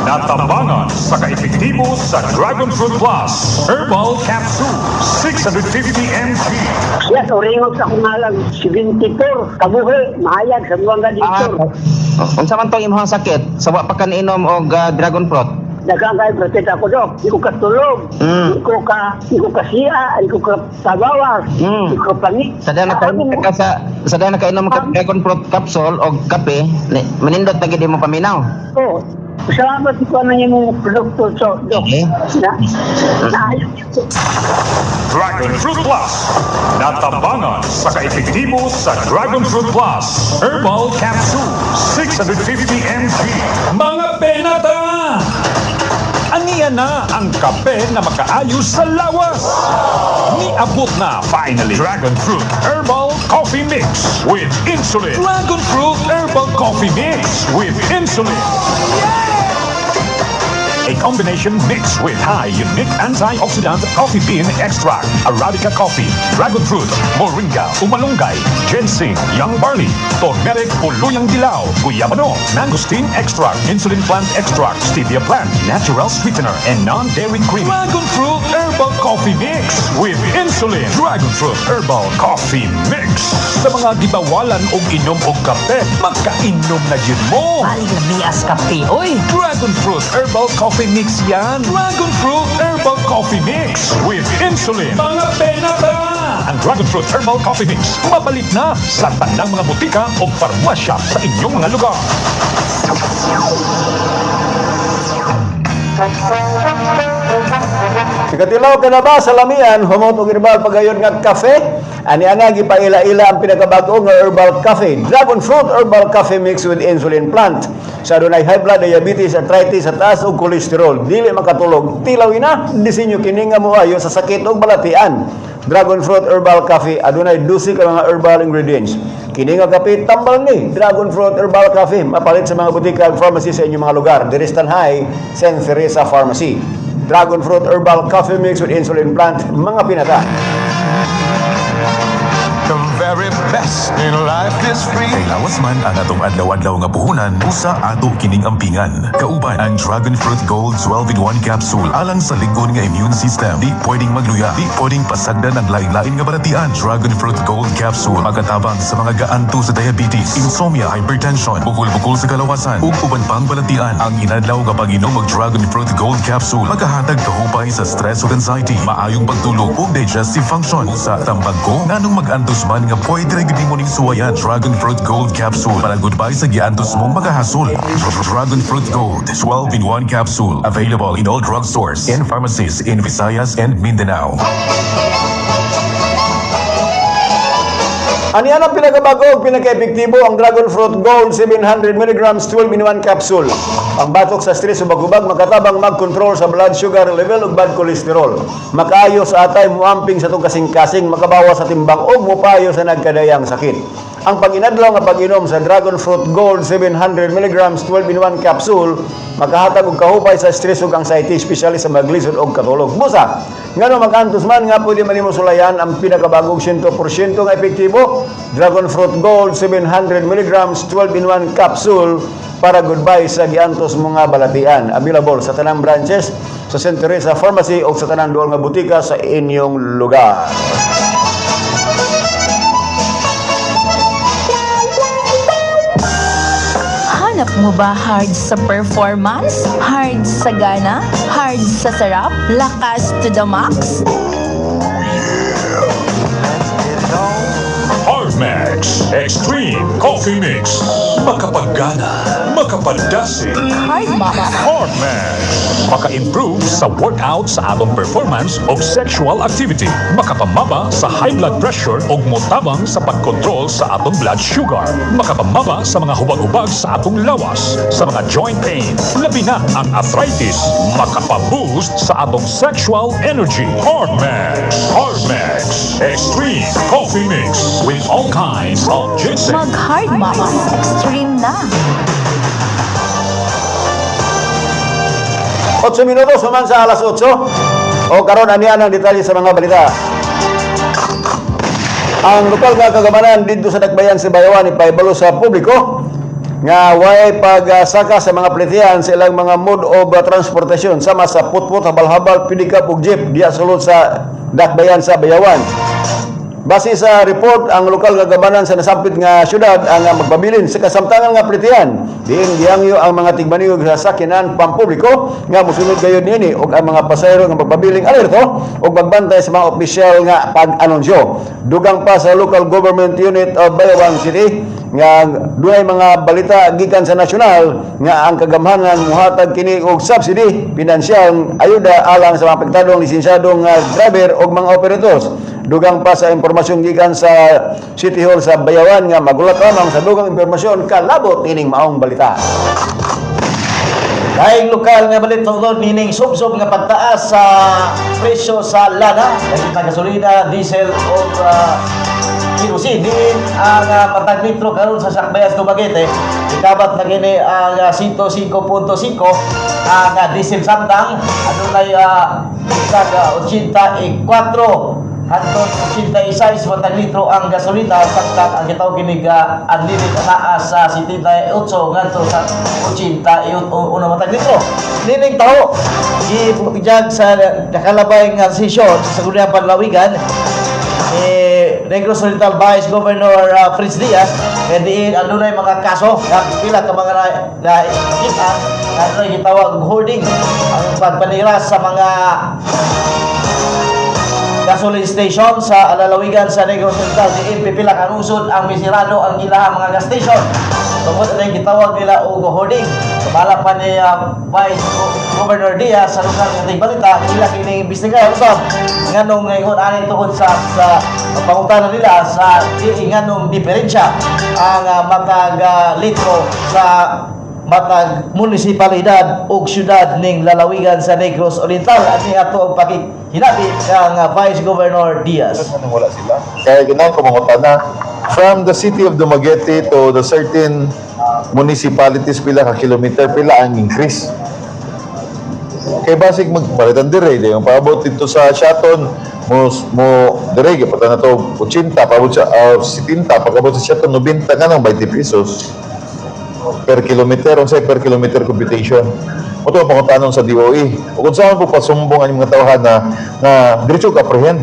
Natabangan sa kaepektibo sa Dragon Fruit Plus Herbal Capsule 650 mg. Yes, oringog sa akong ngalan, 74, kabuhi, mahayag sa buwang dito. Unsa man tong imong sakit? Sa wa pa ka niinom og dragon fruit? Daghang kayo protect ako, Dok. Di ko katulog. Di ko kasiya, di ko kabawas, di ko pangi. Sa daan nakainom ka sa sa daan nakainom ka dragon fruit capsule o kape, manindot na gid mo paminaw. Oh, salamat ko na yung produkto, so, Dok. Okay. Na, na, Dragon Fruit Plus. Natabangan sa kaepektibo sa Dragon Fruit Plus Herbal Capsule 650 mg. Mga penata! Aniya na ang kape na makaayos sa lawas. Niabot na finally Dragon Fruit Herbal Coffee Mix with Insulin. Dragon Fruit Herbal Coffee Mix with Insulin. A combination mix with high unique antioxidant coffee bean extract, Arabica coffee, dragon fruit, moringa, umalunggay, ginseng, young barley, turmeric, puluyang dilaw, guyabano, mangosteen extract, insulin plant extract, stevia plant, natural sweetener, and non-dairy cream. Dragon fruit herbal coffee mix with insulin. Dragon fruit herbal coffee mix. Sa mga gibawalan og inom og kape, makainom na gyud mo. Lamias kape, oy! Dragon Fruit Herbal Coffee Mix yan. Dragon Fruit Herbal Coffee Mix with insulin. Mga penata! Ang Dragon Fruit Herbal Coffee Mix mapalit na sa tanang mga butika o farmasya sa inyong mga lugar. Sikatilaw ka na ba sa lamian, humot og herbal pagayon nga kafe? Ani ana gipaila-ila ang pinakabago nga herbal cafe, Dragon Fruit Herbal Coffee Mix with Insulin Plant. Sa dunay high blood, diabetes, arthritis, at taas og kolesterol, dili makatulog, tilaw ina, disenyo kini nga moayo sa sakit og balatian. Dragon Fruit Herbal Coffee adunay 12 ka mga herbal ingredients. Kini nga kape tambal ni Dragon Fruit Herbal Coffee mapalit sa mga butika ug pharmacy sa inyong mga lugar. Diri sa Tanhay, St. Teresa Pharmacy. Dragon Fruit Herbal Coffee Mix with Insulin Plant, mga pinata. The very best in life is free. Kay lawas man ang atong adlaw-adlaw nga puhunan, usa ato kining ampingan. Kauban ang Dragon Fruit Gold 12 in 1 capsule alang sa ligon nga immune system. Di pwedeng magluya, di pwedeng pasagdan ang lain-lain nga balatian. Dragon Fruit Gold capsule makatabang sa mga gaanto sa diabetes, insomnia, hypertension, bukol-bukol sa kalawasan ug uban pang balatian. Ang inadlaw nga pag-inom og Dragon Fruit Gold capsule makahatag kahupay sa stress ug anxiety, maayong pagtulog ug digestive function. Usa tambag ko nganong mag-antos man nga pwede ra gid nimo ning suwayan. Dragon Fruit Gold capsule para goodbye sa giantos mong makahasol. Dragon Fruit Gold 12 in 1 capsule available in all drugstores and pharmacies in Visayas and Mindanao. Ani ang pinakabago ug pinaka-epektibo ang Dragon Fruit Gold 700 mg 12 in 1 capsule. Pangbatok sa stress ug bagubag, makatabang mag-control sa blood sugar level ug bad cholesterol. Makaayo sa atay, muamping sa itong kasing-kasing, makabawas sa timbang ug mupayo sa nagkadayang sakit. Ang pag-inadlaw nga pag-inom sa Dragon Fruit Gold 700 mg 12 in 1 capsule makahatag og kahupay sa stress ug anxiety, especially sa maglisod og katulog. Busa, ngano mag-antos man nga pwede man nimo sulayan ang pinakabagong 100% nga epektibo Dragon Fruit Gold 700 mg 12 in 1 capsule para goodbye sa giantos mga balatian. Available sa tanang branches sa St. Teresa Pharmacy o sa tanang duol nga butika sa inyong lugar. Hanap mo ba hard sa performance? Hard sa gana? Hard sa sarap? Lakas to the max? Hardmax Extreme Coffee Mix. Makapaggana, makapadasig. Hardmax. Hardmax. Maka-improve sa workout sa atong performance o sexual activity. Makapamaba sa high blood pressure o motabang sa pagkontrol sa atong blood sugar. Makapamaba sa mga hubag-hubag sa atong lawas, sa mga joint pain. Labi na ang arthritis. Makapaboost sa atong sexual energy. Hardmax. Hardmax. Extreme Coffee Mix with all kinds of ginseng. Mag Hardmax Extreme na. 8 minutos human sa alas 8. O karon ani ang detalye sa mga balita. Ang lokal nga kagamanan didto sa Dakbayan sa Bayawan ipaibalo sa publiko nga way pagsaka sa mga plitihan sa ilang mga mode of transportasyon sama sa putput, habal-habal, pedicab ug jeep diya sulod sa Dakbayan sa Bayawan. Base sa report, ang lokal nga gamhanan sa nasampit nga syudad ang magpabilin sa kasamtangan nga pritian. Diin gihangyo ang mga tigmanihog sa sakyanan pampubliko nga mosunod gayud niini ug ang mga pasahero nga magpabiling alerto ug magbantay sa mga opisyal nga pag-anunsyo. Dugang pa sa local government unit of Bayawang City nga dunay mga balita gikan sa nasyonal nga ang kagamhanan muhatag kini og subsidy, pinansyal ayuda alang sa mga apektadong lisensyadong driver ug mga operators. Dugang pa sa impormasyon gikan sa City Hall sa Bayawan nga magulat lamang sa dugang impormasyon kalabot ining maong balita. Laing lokal nga balita tungod nining subsob nga pagtaas sa presyo sa lana, dahil na gasolina, diesel o kerosene. Diin ang matag litro karon sa Sakbayas Dumaguete, ikabat na kini ang 105.5 ang diesel, samtang adunay isang 84 hangtod 86 matag litro ang gasolina, samtang ang gitawag kini nga unleaded naa sa 78 ngadto sa 81 matag litro. Nining taho gipugtijag sa nakalabay nga sesyon sa Sangguniang Panlalawigan ni Negros Oriental Vice Governor Fritz Diaz nga diin adunay mga kaso nga pila ka mga na kita nga adunay gitawag og hoarding, ang pagpanira sa mga gasoline station sa lalawigan sa Negros Oriental, diin pipila ka lungsod ang misirado ang ilahang mga gas station tungod na gitawag nila og hoarding. Sumala pa ni Vice Governor Diaz sa lokal nga balita, ila kini imbestigahan usab nganong ngayon ani tungod sa pangutana nila sa nganong diferensya ang matag litro sa matag munisipalidad ug syudad ning lalawigan sa Negros Oriental, at ni ato ang pakihinabi kang Vice Governor Diaz. Anong wala sila? Kaya ganun, kumanguta na. From the city of Dumaguete to the certain municipalities, pila ka kilometer, pila ang increase? Kay basig magpalitan dire, di yung paabot dito sa Siaton, mo dire gipatan na to 80, paabot sa 70, pagabot sa Siaton 90, nganong 20 pesos per kilometer, unsay per kilometer computation? Mo to ang pangutanon sa DOE. O kung saan po pasumbong ang mga tawhan na nga diretso ka apprehend.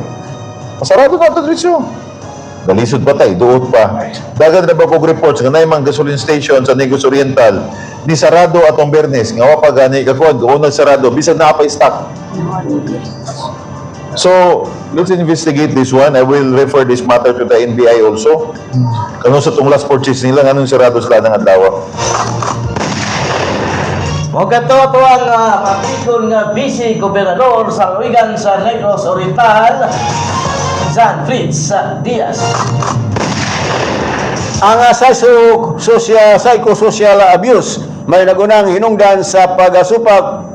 Masarado na ito diretso. Galisod pa tayo, duot pa. Dagan na ba kog reports nga naay mga gasoline station sa Negros Oriental ni sarado atong Bernes nga wa pa gani kakuan kung sarado bisan naa pa stock. So, let's investigate this one. I will refer this matter to the NBI also. Kano sa tong last purchase nila, nganong sarado sila ng adlaw? Mo kadto ato ang mapikon nga Vice Gobernador sa lalawigan sa Negros Oriental, Zan Fritz Diaz. Ang psychosocial abuse may nagunang hinungdan sa pagasupak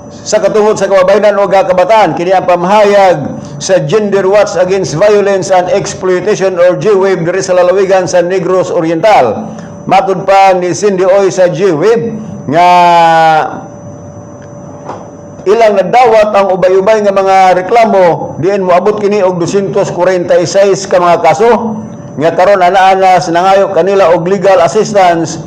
sa katungod sa kababayenan o kabataan. Kini ang pamahayag sa Gender Watch Against Violence and Exploitation or GWave diri sa lalawigan sa Negros Oriental. Matud pa ni Cindy Oy sa GWave nga ilang nadawat ang ubay-ubay nga mga reklamo, diin moabot kini og 246 ka mga kaso nga karon anaa na sa nangayo kanila og legal assistance,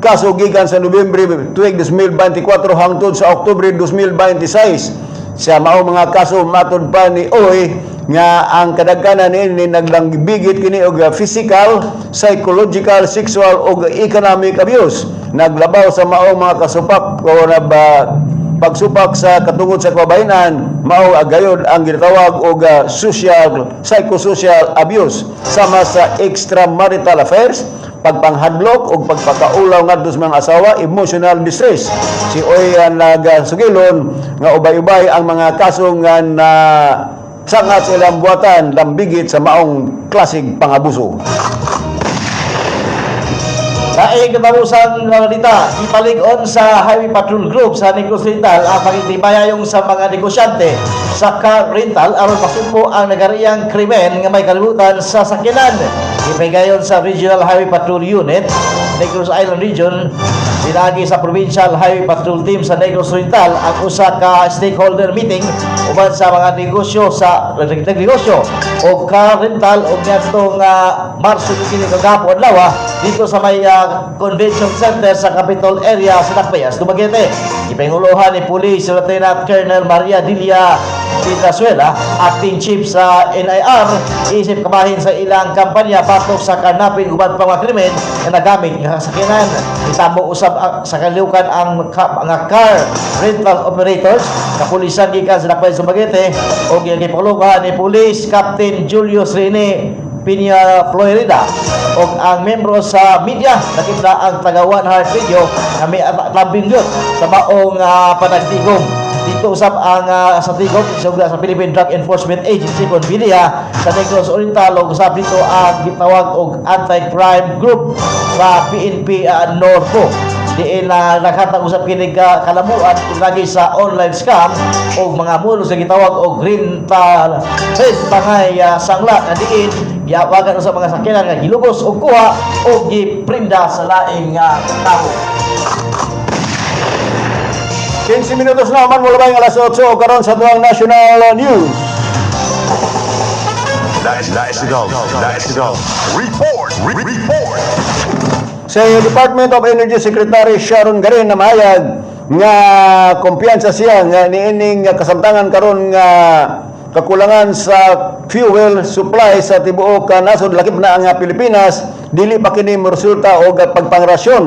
kaso gikan sa Nobyembre tuig 2024 hangtod sa Oktubre 2026. Sa mao mga kaso, matud pa ni Oy nga ang kadaghanan niini naglambigit kini og physical, psychological, sexual ug economic abuse. Naglabaw sa mao mga kasupak o na ba pagsupak sa katungod sa kababayenan mao gayod ang ginatawag og social psychosocial abuse, sama sa extramarital affairs, pagpanghadlok ug pagpakaulaw ngadto sa mga asawa, emotional distress. Si Oy nagsugilon nga ubay-ubay ang mga kaso nga na sangat sa ilang buhatan lambigit sa maong klaseng pangabuso. Laing katapusan mga balita, ipalig-on sa Highway Patrol Group sa Negros Oriental ang pakigtibayayong sa mga negosyante sa car rental aron masugpo ang nagariyang krimen nga may kalibutan sa sakyanan. Ipahigayon sa Regional Highway Patrol Unit, Negros Island Region, pinaagi sa Provincial Highway Patrol Team sa Negros Oriental ang usa ka stakeholder meeting uban sa mga negosyo sa nagnegosyo o car rental og ngadtong Marso 15 kagahapon adlaw dito sa may convention center sa Capitol area sa Dakbayas, Dumaguete. Ipanguluhan ni Police Lieutenant Colonel Maria Delia Piedrasuela, acting chief sa NIR, isip kabahin sa ilang kampanya batok sa kanapin uban pa mga krimen nga nagamit nga kasakyanan. Itamo usab sa kalihukan ang mga car rental operators. Kapulisan gikan sa Dakbayan Dumaguete og gipanguluhan ni Police Captain Julius Rene Piña Florida og ang membro sa media nakita ang taga One Heart Radio nga may lambing yun sa maong panagtigom. Dito usab ang sa tigom sa Philippine Drug Enforcement Agency kon PDEA sa Negros Oriental ug usab dito ang gitawag og anti-crime group sa PNP Norco diin na naghatag usab kini ka kalamuan lagi sa online scam o mga mulo sa gitawag og rental rentangay sangla nga diin giawagan usab mga sakyanan nga gilugos og kuha o giprinda sa laing nga tawo. 15 minutos na man mula alas 8 karon sa tuang National News. National, National Report, Report. Sa Department of Energy Secretary Sharon Garin na mahayag nga kumpiyansa siya nga niining kasamtangan karon nga kakulangan sa fuel supply sa tibuok ka nasod, lakip na ang Pilipinas, dili pa kini moresulta og pagpangrasyon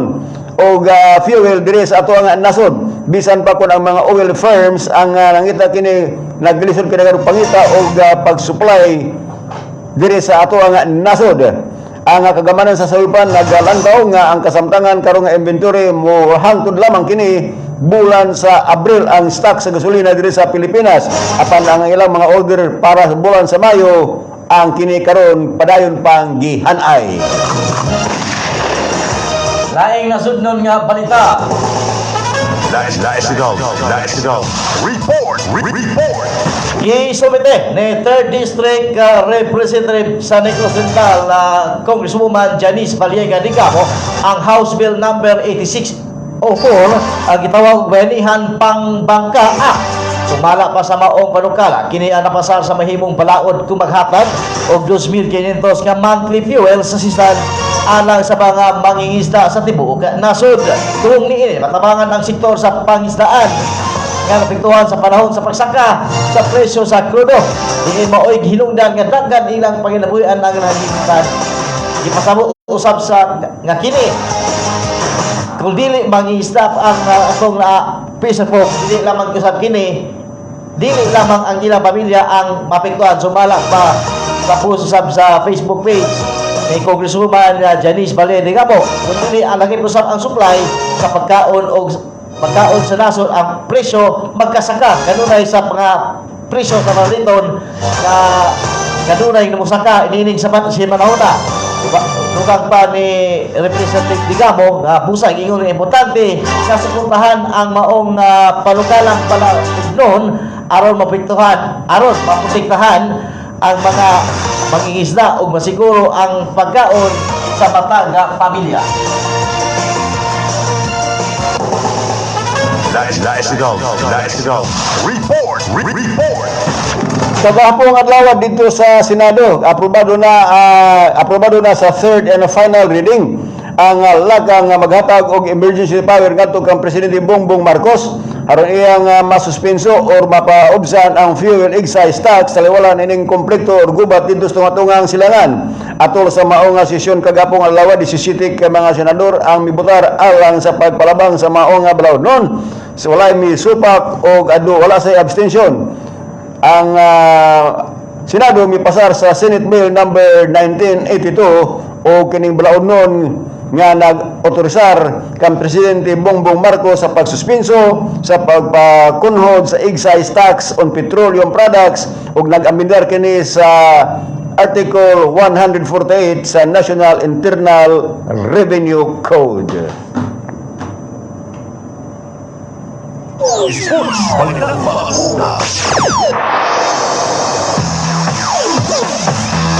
og fuel diri sa ato ang nasod, bisan pa kon ang mga oil firms ang nangita kini naglisod kini karon pangita og pag-supply diri sa ato ang nasod. Ang kagamanan sa sayupan nagalantaw nga ang kasamtangan karong nga inventory mo hangtod lamang kini bulan sa Abril ang stock sa gasolina diri sa Pilipinas, apan ang ilang mga order para sa bulan sa Mayo ang kini karon padayon pang gihanay. Laing nasudnon nga balita. National, National Report, Report. Gisumite ni 3rd District Representative sa Negros Oriental na Congresswoman Janice Valiega Degamo ang House Bill number 8604 ang gitawag og Bayanihan Pangbangka Act. Sumala pa sa maong panukala, kini ang napasar sa mahimong balaod kung maghatag og 2,500 nga monthly fuel sa assistance alang sa mga mangingisda sa tibuok nasod. Kung niini matabangan ang sektor sa pangisdaan nga naapektuhan sa panahon sa pagsaka sa presyo sa krudo. Diin maoy hinungdan nga daghan ilang panginabuhian ang nahihitan. Gipasabot usab sa nga kini kung dili mangingisda ang atong fisherfolk, dili lamang usab kini, dili lamang ang ilang pamilya ang maapektuhan. Sumala pa sa post usab sa Facebook page ni Congresswoman Janice Valiente Degamo, kung dili ang lagi usab ang supply sa pagkaon og pagkaon sa nasod, ang presyo magkasaka kanunay sa mga presyo sa paliton nga kanunay namusaka inining sa si manahuna. Diba? Dugang pa ni Representative Degamo nga busay ingon nga importante nga suportahan ang maong panukalang palaugnon aron mapektuhan, aron maprotektahan ang mga mangingisda ug masiguro ang pagkaon sa matag nga pamilya. National, National Report, Report. Kagahapong adlaw dito sa Senado, aprobado na sa third and final reading ang lagang nga maghatag og emergency power ngadto kang Presidente Bongbong Marcos aron iyang masuspenso or mapaubsan ang fuel excise tax taliwala ining konflikto or gubat didto sa tunga-tungang silangan. Atol sa mao nga sesyon kagapong adlaw, 17 ka mga senador ang mibotar alang sa pagpalabang sa mao nga balaodnon. So, walay misupak og adu wala say abstention. Ang Senado mipasar sa Senate Bill number 1982 o kining balaodnon nga nag-otorisar kang Presidente Bongbong Marcos sa pagsuspenso sa pagpakunhod sa excise tax on petroleum products ug nag-amendar kini sa Article 148 sa National Internal Revenue Code. Sports Balitang Mauna.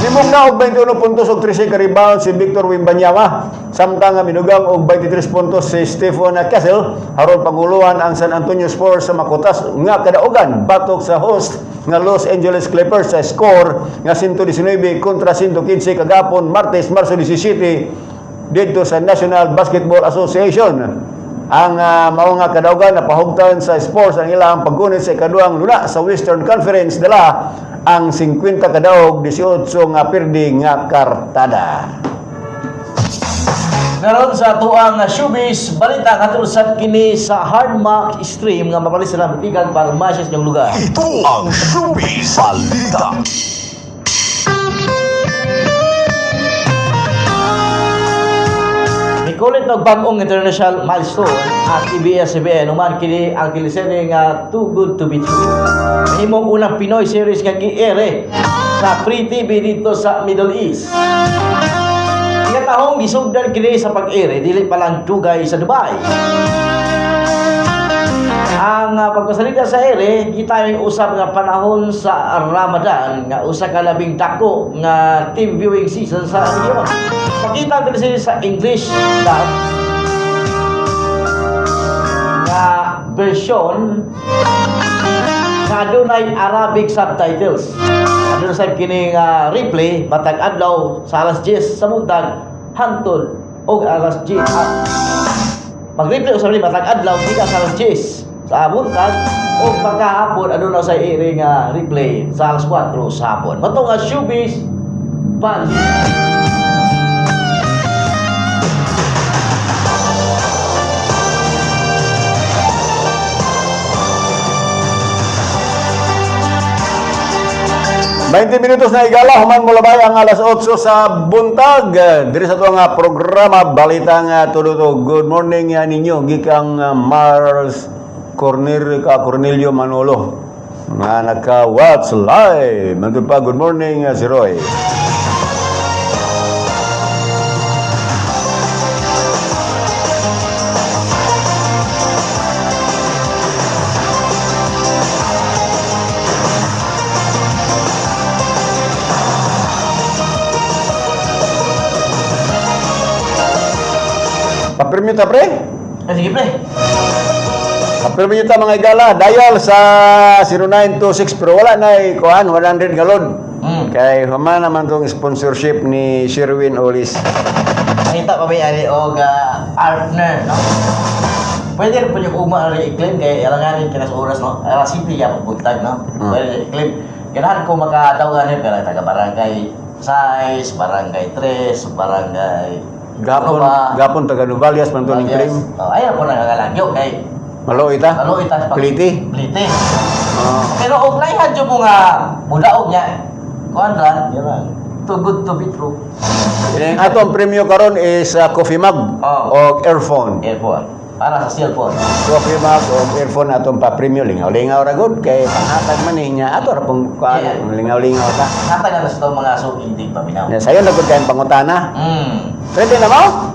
Nimugna og 21 puntos og 13 ka rebound si Victor Wembanyama, samtang nga minugang og 23 puntos si Stephon Castle aron panguluhan ang San Antonio Spurs sa makutas nga kadaugan batok sa host nga Los Angeles Clippers sa score nga 119 kontra 115 kagapon Martes, Marso 17, didto sa National Basketball Association. Ang mao nga kadaugan napahugtan sa Spurs ang ilang paggunit sa ikaduhang luna sa Western Conference dala ang 50 kadaog 18 nga pirdi nga kartada. Karon sa atuang showbiz balita ngadto sad kini sa Hardmax Stream nga mapalit sa Lamtigang Parmasya sa inyong lugar. Ito ang Showbiz Balita. Mikulit og bag-ong international milestone ang ABS-CBN human kini ang teleserye nga Too Good to Be True. Mahimong unang Pinoy series nga giere sa free TV dito sa Middle East. Nga tahong gisugdan kini sa pag-ere dili pa lang dugay sa Dubai. Ang pagpasalita sa ere, kita yung usap nga panahon sa Ramadan nga usa ka labing dako nga team viewing season sa rehiyon. Pakita ang teleserye sa English dub nga version nga adunay Arabic subtitles. Aduna sa kini nga replay matag adlaw sa alas 10 sa buntag hangtod og alas 10. Mag-replay usab ni matag adlaw gikan sa alas 10 sa buntag o pagkahapon aduna sa iri nga replay sa alas 4 sa hapon. Mato nga showbiz balita. 20 minutos na igala human mo labay ang alas 8 sa buntag. Diri sa atuang programa Balitang Tudo. Good morning ninyo gikang Mars Cornel ka Cornelio Manolo nga naka-watch live. Nandun pa, good morning si Roy. Papirmyo ta, pre? Ay, sige, pre. Papirmyo ta, mga igala. Dial sa 0926 pero wala na kuan 100 galon. Kay human naman tong sponsorship ni Sherwin Olis. Nakita pa ba yan og partner, no? Pwede rin po yung uma ari i-claim kay alanganin kina sa oras, no? Alas 7 ya buntag, no? Pwede i-claim. Ganahan ko makadaw ganin pero taga barangay 6, barangay 3, barangay Gapon, ano ba? gapon taga Nuvalias man to ning claim. Oh, ayaw po nangangalagyo kay Maluoy ta? Maluoy ta. Pliti. Pliti. Pero og layhan jud mo nga mudaog niya. Kuan ra, too good to be true. Ang atong premyo karon is coffee mug o earphone. Earphone. Para sa cellphone. Coffee mug o earphone atong pa-premyo, lingaw-lingaw ra gud kay panghatag man niya ato ra pong kuan, lingaw-lingaw ta. Hatag na sa itong mga suking di paminaw. Ya, sayo na gud kayong pangutana. Ready na mo?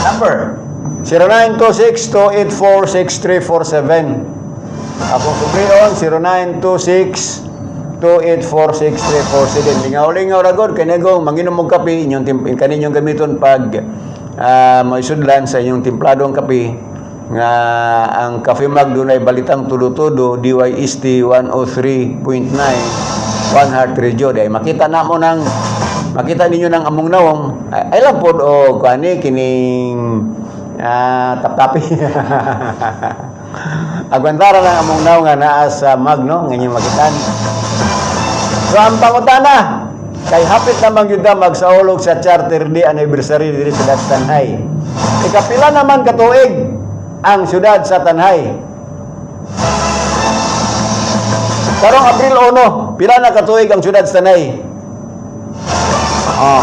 Number 0926-284-6347. Ako sublion 0926-284-6347. Lingaw-lingaw ra gud kay nagong manginom og kape inyong kaninyong gamiton pag maisudlan sa inyong templadong kape nga ang Cafe Mag dunay Balitang Tudo-Tudo DYST 103.9 One Heart Radio dahil makita na mo nang makita ninyo ng among nawong ay, ay lang pod o kani kining taptapi agwantara lang among nawong nga naa sa magno nga inyong makitaan. So ang pangutana kay hapit naman gyud na magsaulog sa Charter Day anniversary diri sa syudad Tanay. Ikapila naman katuig ang syudad sa Tanay? Karong Abril 1, pila na katuig ang syudad sa Tanay? Oh.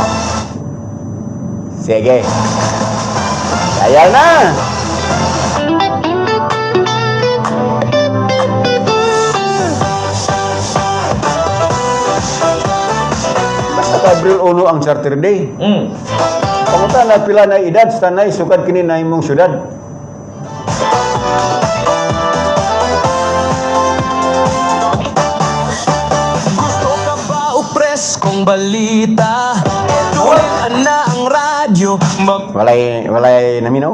Sige. Kaya na. Basta pa Abril 1 ang Charter Day. Pangutana, pila na edad sa Tanay sukad kini na imong syudad? Gusto ka ba o preskong balita? Tuwing na ang radyo, Walay naminaw.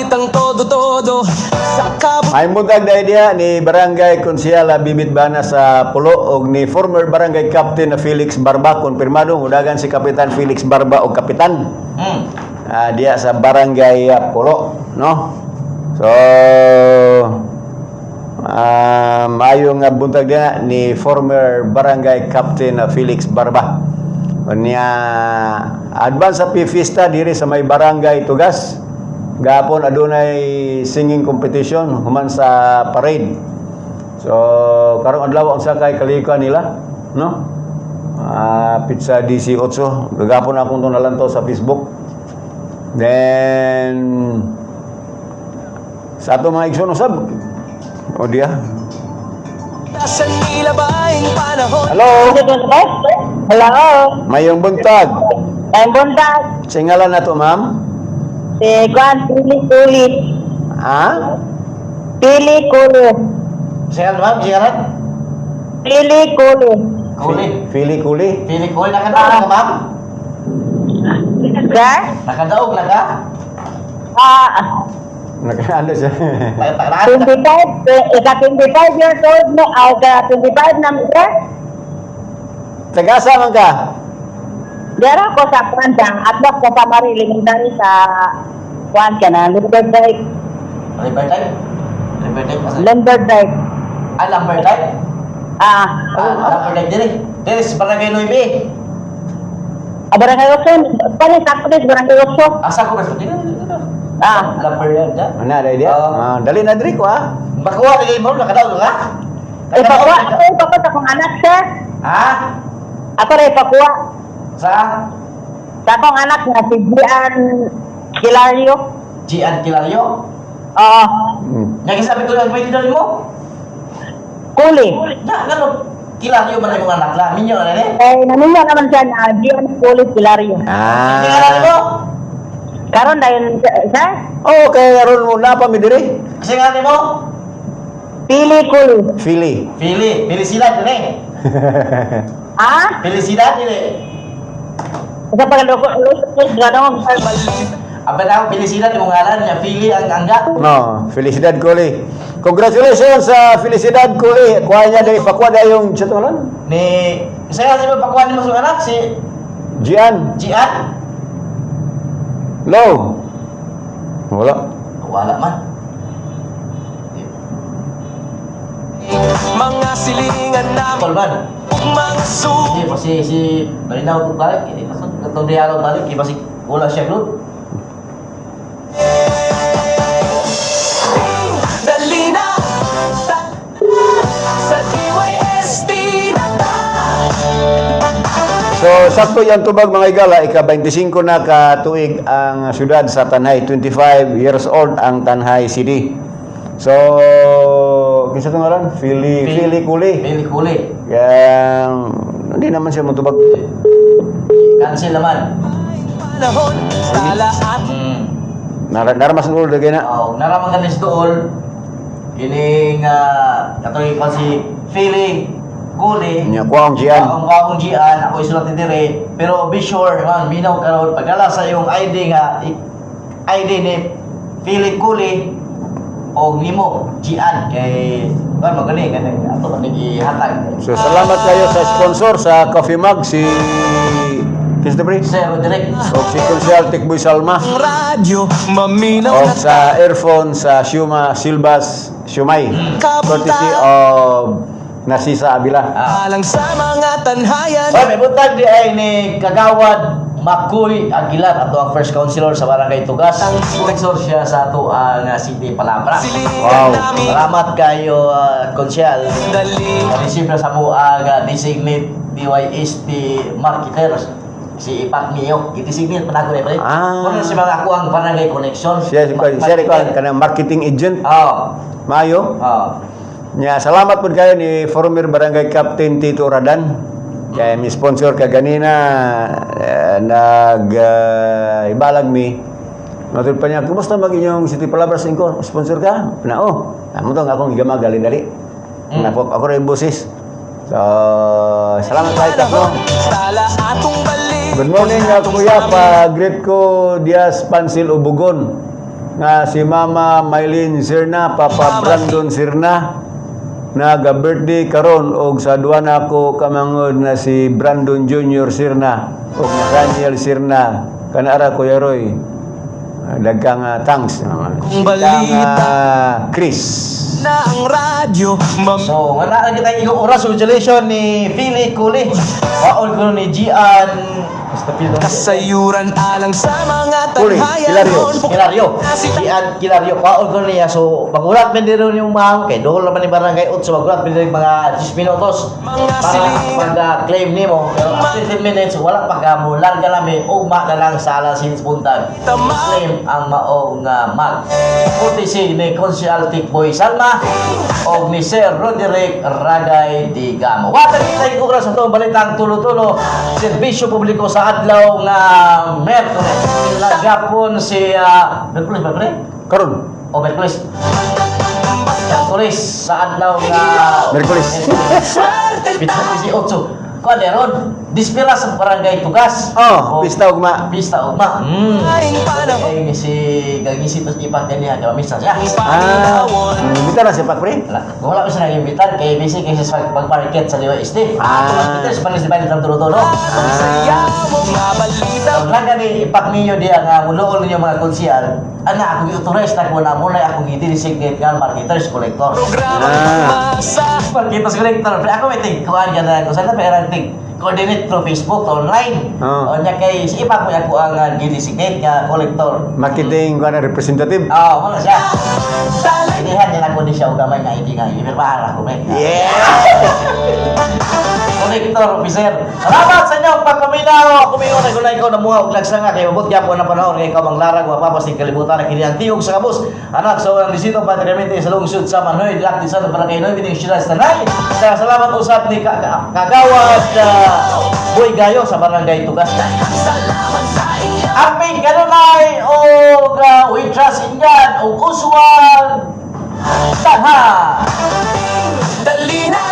magbalitang todo-todo sa kabut Ay buntag na idea ni Barangay Konsyala Bibit Bana sa Pulo og ni former Barangay Captain na Felix Barba, konfirmado udagan si Kapitan Felix Barba og kapitan. Diya sa Barangay Pulo, no? So, maayo nga buntag diha ni former barangay captain na Felix Barba. Unya, advance sa fiesta diri sa may barangay Tugas. Gapon adunay singing competition human sa parade. So karong adlaw ang sakay kalika nila, no? Pizza DC 8. Gagapon akong itong nalantaw sa Facebook. Then sa ato mga igsoon usab. O diya. Sa nilabaing panahon. Hello. Hello. Mayong buntag. Mayong buntag. Sa ngalan na to, ma'am? Si Juan Pili Kulit. Ha? Pili Kulit. Siya ma'am, siya rin? Pili Kulit. Kuli. Pili Kuli. Pili Kuli. Nakadaog na ka, ma'am? Sir? Nakadaog na ka? Nakaano siya? 25, ika 25 years old mo, ay ka 25 na mo, sir? Tagasa man ka? Dara ko sa Kwan, sa Atlas ko sa Mari Elementary sa Kwan ka na, Lumber Dyke. River Dyke? River Dyke? Asa? Lumber Dyke. Ah, Lumber Dyke? Ah. Ah, Lumber Dyke diri. Diri sa Barangay 9. Ah, Barangay Otso, paano sa ako sa Barangay Otso? Asa ko ba? Diri, diri, diri. Lumber Dyke. da? Ano na idea? Ah, dali na diri ko ah. Makuha ka mo, nakadaog ka? Ipakuha, ako ipakuha sa akong anak, sir. Ha? Ako rin ipakuha. Sa? Sa akong anak na si Gian Kilario. Gian Kilario? Oo. Nagsabi ko lang, pwede dali mo? Kuli. Na, ano? Kilario man ang anak la. Minyo na rin. Eh, naminyo naman siya na Gian Kuli Kilario. Ah. Karon dayon, sir? Oh, kay aron mo na pa mi diri. Kasi nga mo? Pili Kuli. Fili. Pili. Pili sila dili. Ha? Pili sila dili. Sa pagkaloko, ganun. Apa na pili sila ni mong ngalan niya. Pili ang angga. No, Felicidad Kuli. Congratulations sa Felicidad Kuli. Kuha niya diri pakuha na yung sa ngalan? Ni kasi nga si pakuha ni mo sa anak si Gian. Gian. Hello. Wala. Wala man. Mga silingan namin. Tol man. Mga su. Hindi pa si si Balinaw ko balik. Hindi pa sa katong dialog balik. Iba si wala siya group. Dali na. Sa DYST na ta. So, sakto yan tubag mga igala, ika-25 na katuig ang syudad sa Tanay. 25 years old ang Tanay City. So, kinsa tong ngalan? Fili, Fili Kuli. Pili Kuli. Kaya, hindi naman siya mutubag. Cancel naman. Panahon. Tala at Naramas ng ulo na. Oh, naraman ka ni dool. Kining katoy pa si Fili Kuli. Nya kuha ang Gian. Ang kaong Gian, ako isulat ni dire. Pero be sure, man, minaw karon pagdala sa iyong ID nga ID ni Fili Kuli o nimo Gian kay man magani kanang ato man ihatag. So, salamat kayo sa sponsor sa Coffee Mug, si Christopher. Sir Roderick. O si Consel Tikboy Salma. radyo. Maminaw O na sa earphone sa Shuma Silvas Shumay. Courtesy of Narcisa Avila. Alang sa mga tanhayan. Oy, may buntag di ay ni Kagawad Makoy Aguilar ato ang first councilor sa Barangay Tugas. Sponsor siya sa ato ang City Palabra. Wow. Salamat kayo, Konsyal. Dali. Receive na sa mo ang designate DYST marketer si Ipak Mio. I-designate pa na ako eh, pre. Ah. Kuno si mga ako ang barangay connection. Siya si siya rin kanang marketing agent. Oo. Mayo. Oo. Nya, salamat pud kayo ni former barangay captain Tito Radan. Kaya mi sponsor ka ganina nag ibalag mi. Matud pa niya, kumusta mag inyong City Palabras Inko? Sponsor ka? Na oh. Amo to nga akong gigama gali dali. Ako ako rin boses. So, salamat kayo tatlo. Tala atong balik. Good morning kuya, pa-greet ko Diaz Pansil Ubugon nga si Mama Mylene Sirna, Papa Brandon Sirna naga-birthday karon og sa duwa nako kamangod na si Brandon Jr. Sirna og Nathaniel Sirna kanara Kuya Roy. Daghang thanks. Balita. Chris. Na ang radyo. So, wala na kita iyong oras. Congratulations ni Philly Kuli. Waon ko ni Gian. Basta Philly. Kasayuran alang sa mga Kuli, tanghayan. Hilario. Hilario. Gian Hilario. Waon ko niya. So, magulat man din yung ma'am. Kay dool naman ni Barangay 8. Magulat man din mga 10 minutos para pag-claim nimo. Pero after 10 minutes, wala pa ka mo. Larga lami. Ugma na lang sa alas 6 buntag. Claim ang maong mag. OTC ni Consial Tikboy Salma o ni Sir Roderick Ragay Digamo. Watag kita yung oras sa itong balitang tulo-tulo. Serbisyo publiko sa adlaw nga Merkules. Lagapon si Merkules ba pre? Karon. O Merkules. Merkules sa adlaw nga Merkules. 18. Kuan meron, dispira sa Barangay Tugas. Oh, pista ugma. Pista ugma. Ay, si gagisi tos ipak kaniya kay misa siya. Ah, imbita na si Pak Pre. Wala, wala ko siya nag-imbitan kay busy kay sa pag-market sa Liwa Este. Ah. Ito sa Panis Diba ng tulo-tulo. Ah. Lang gani ipak ninyo diya nga mulool ninyo mga konsyal. Ana ako gi-authorize na ko na mo na akong gi-designate nga marketers collector. Ah. Marketers collector. Pero ako may tig kuan ka na kung saan na pera tig coordinate through Facebook online. Oh. O nya kay si ipak mo ako ang gi-designate nga collector. Marketing kuan representative. Oo, wala siya. Inihan niya ako di siya og gamay nga ID nga ipirmahan ako pre. Yeah. Collector officer. Salamat sa inyong pagpaminaw. Kumingon na gulay ikaw na muha og lagsanga kay mabot gyapon ang panahon nga ikaw manglarag mapapasig kalibutan ang kini ang tingog sa kabus. Anak sa unang disito patriamente sa lungsod sa Manoy, Dilak di sa Barangay Noy, bining sila sa Tanay. Sa salamat usab ni Kagawad Boy Gayo sa Barangay Tugas. Aping kanunay og we trust in God og uswag tagha. Dali na.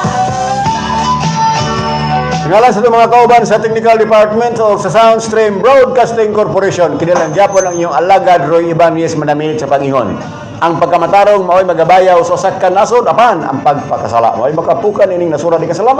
Ngalan sa itong mga kauban sa Technical Department o sa Soundstream Broadcasting Corporation, kinilang gyapon ang inyong alagad Roy Ibanez manamit sa pangingon. Ang pagkamatarong mao'y magabayaw sa usa ka nasod apan ang pagpakasala mao'y makapukan ining nasura di kasalamat.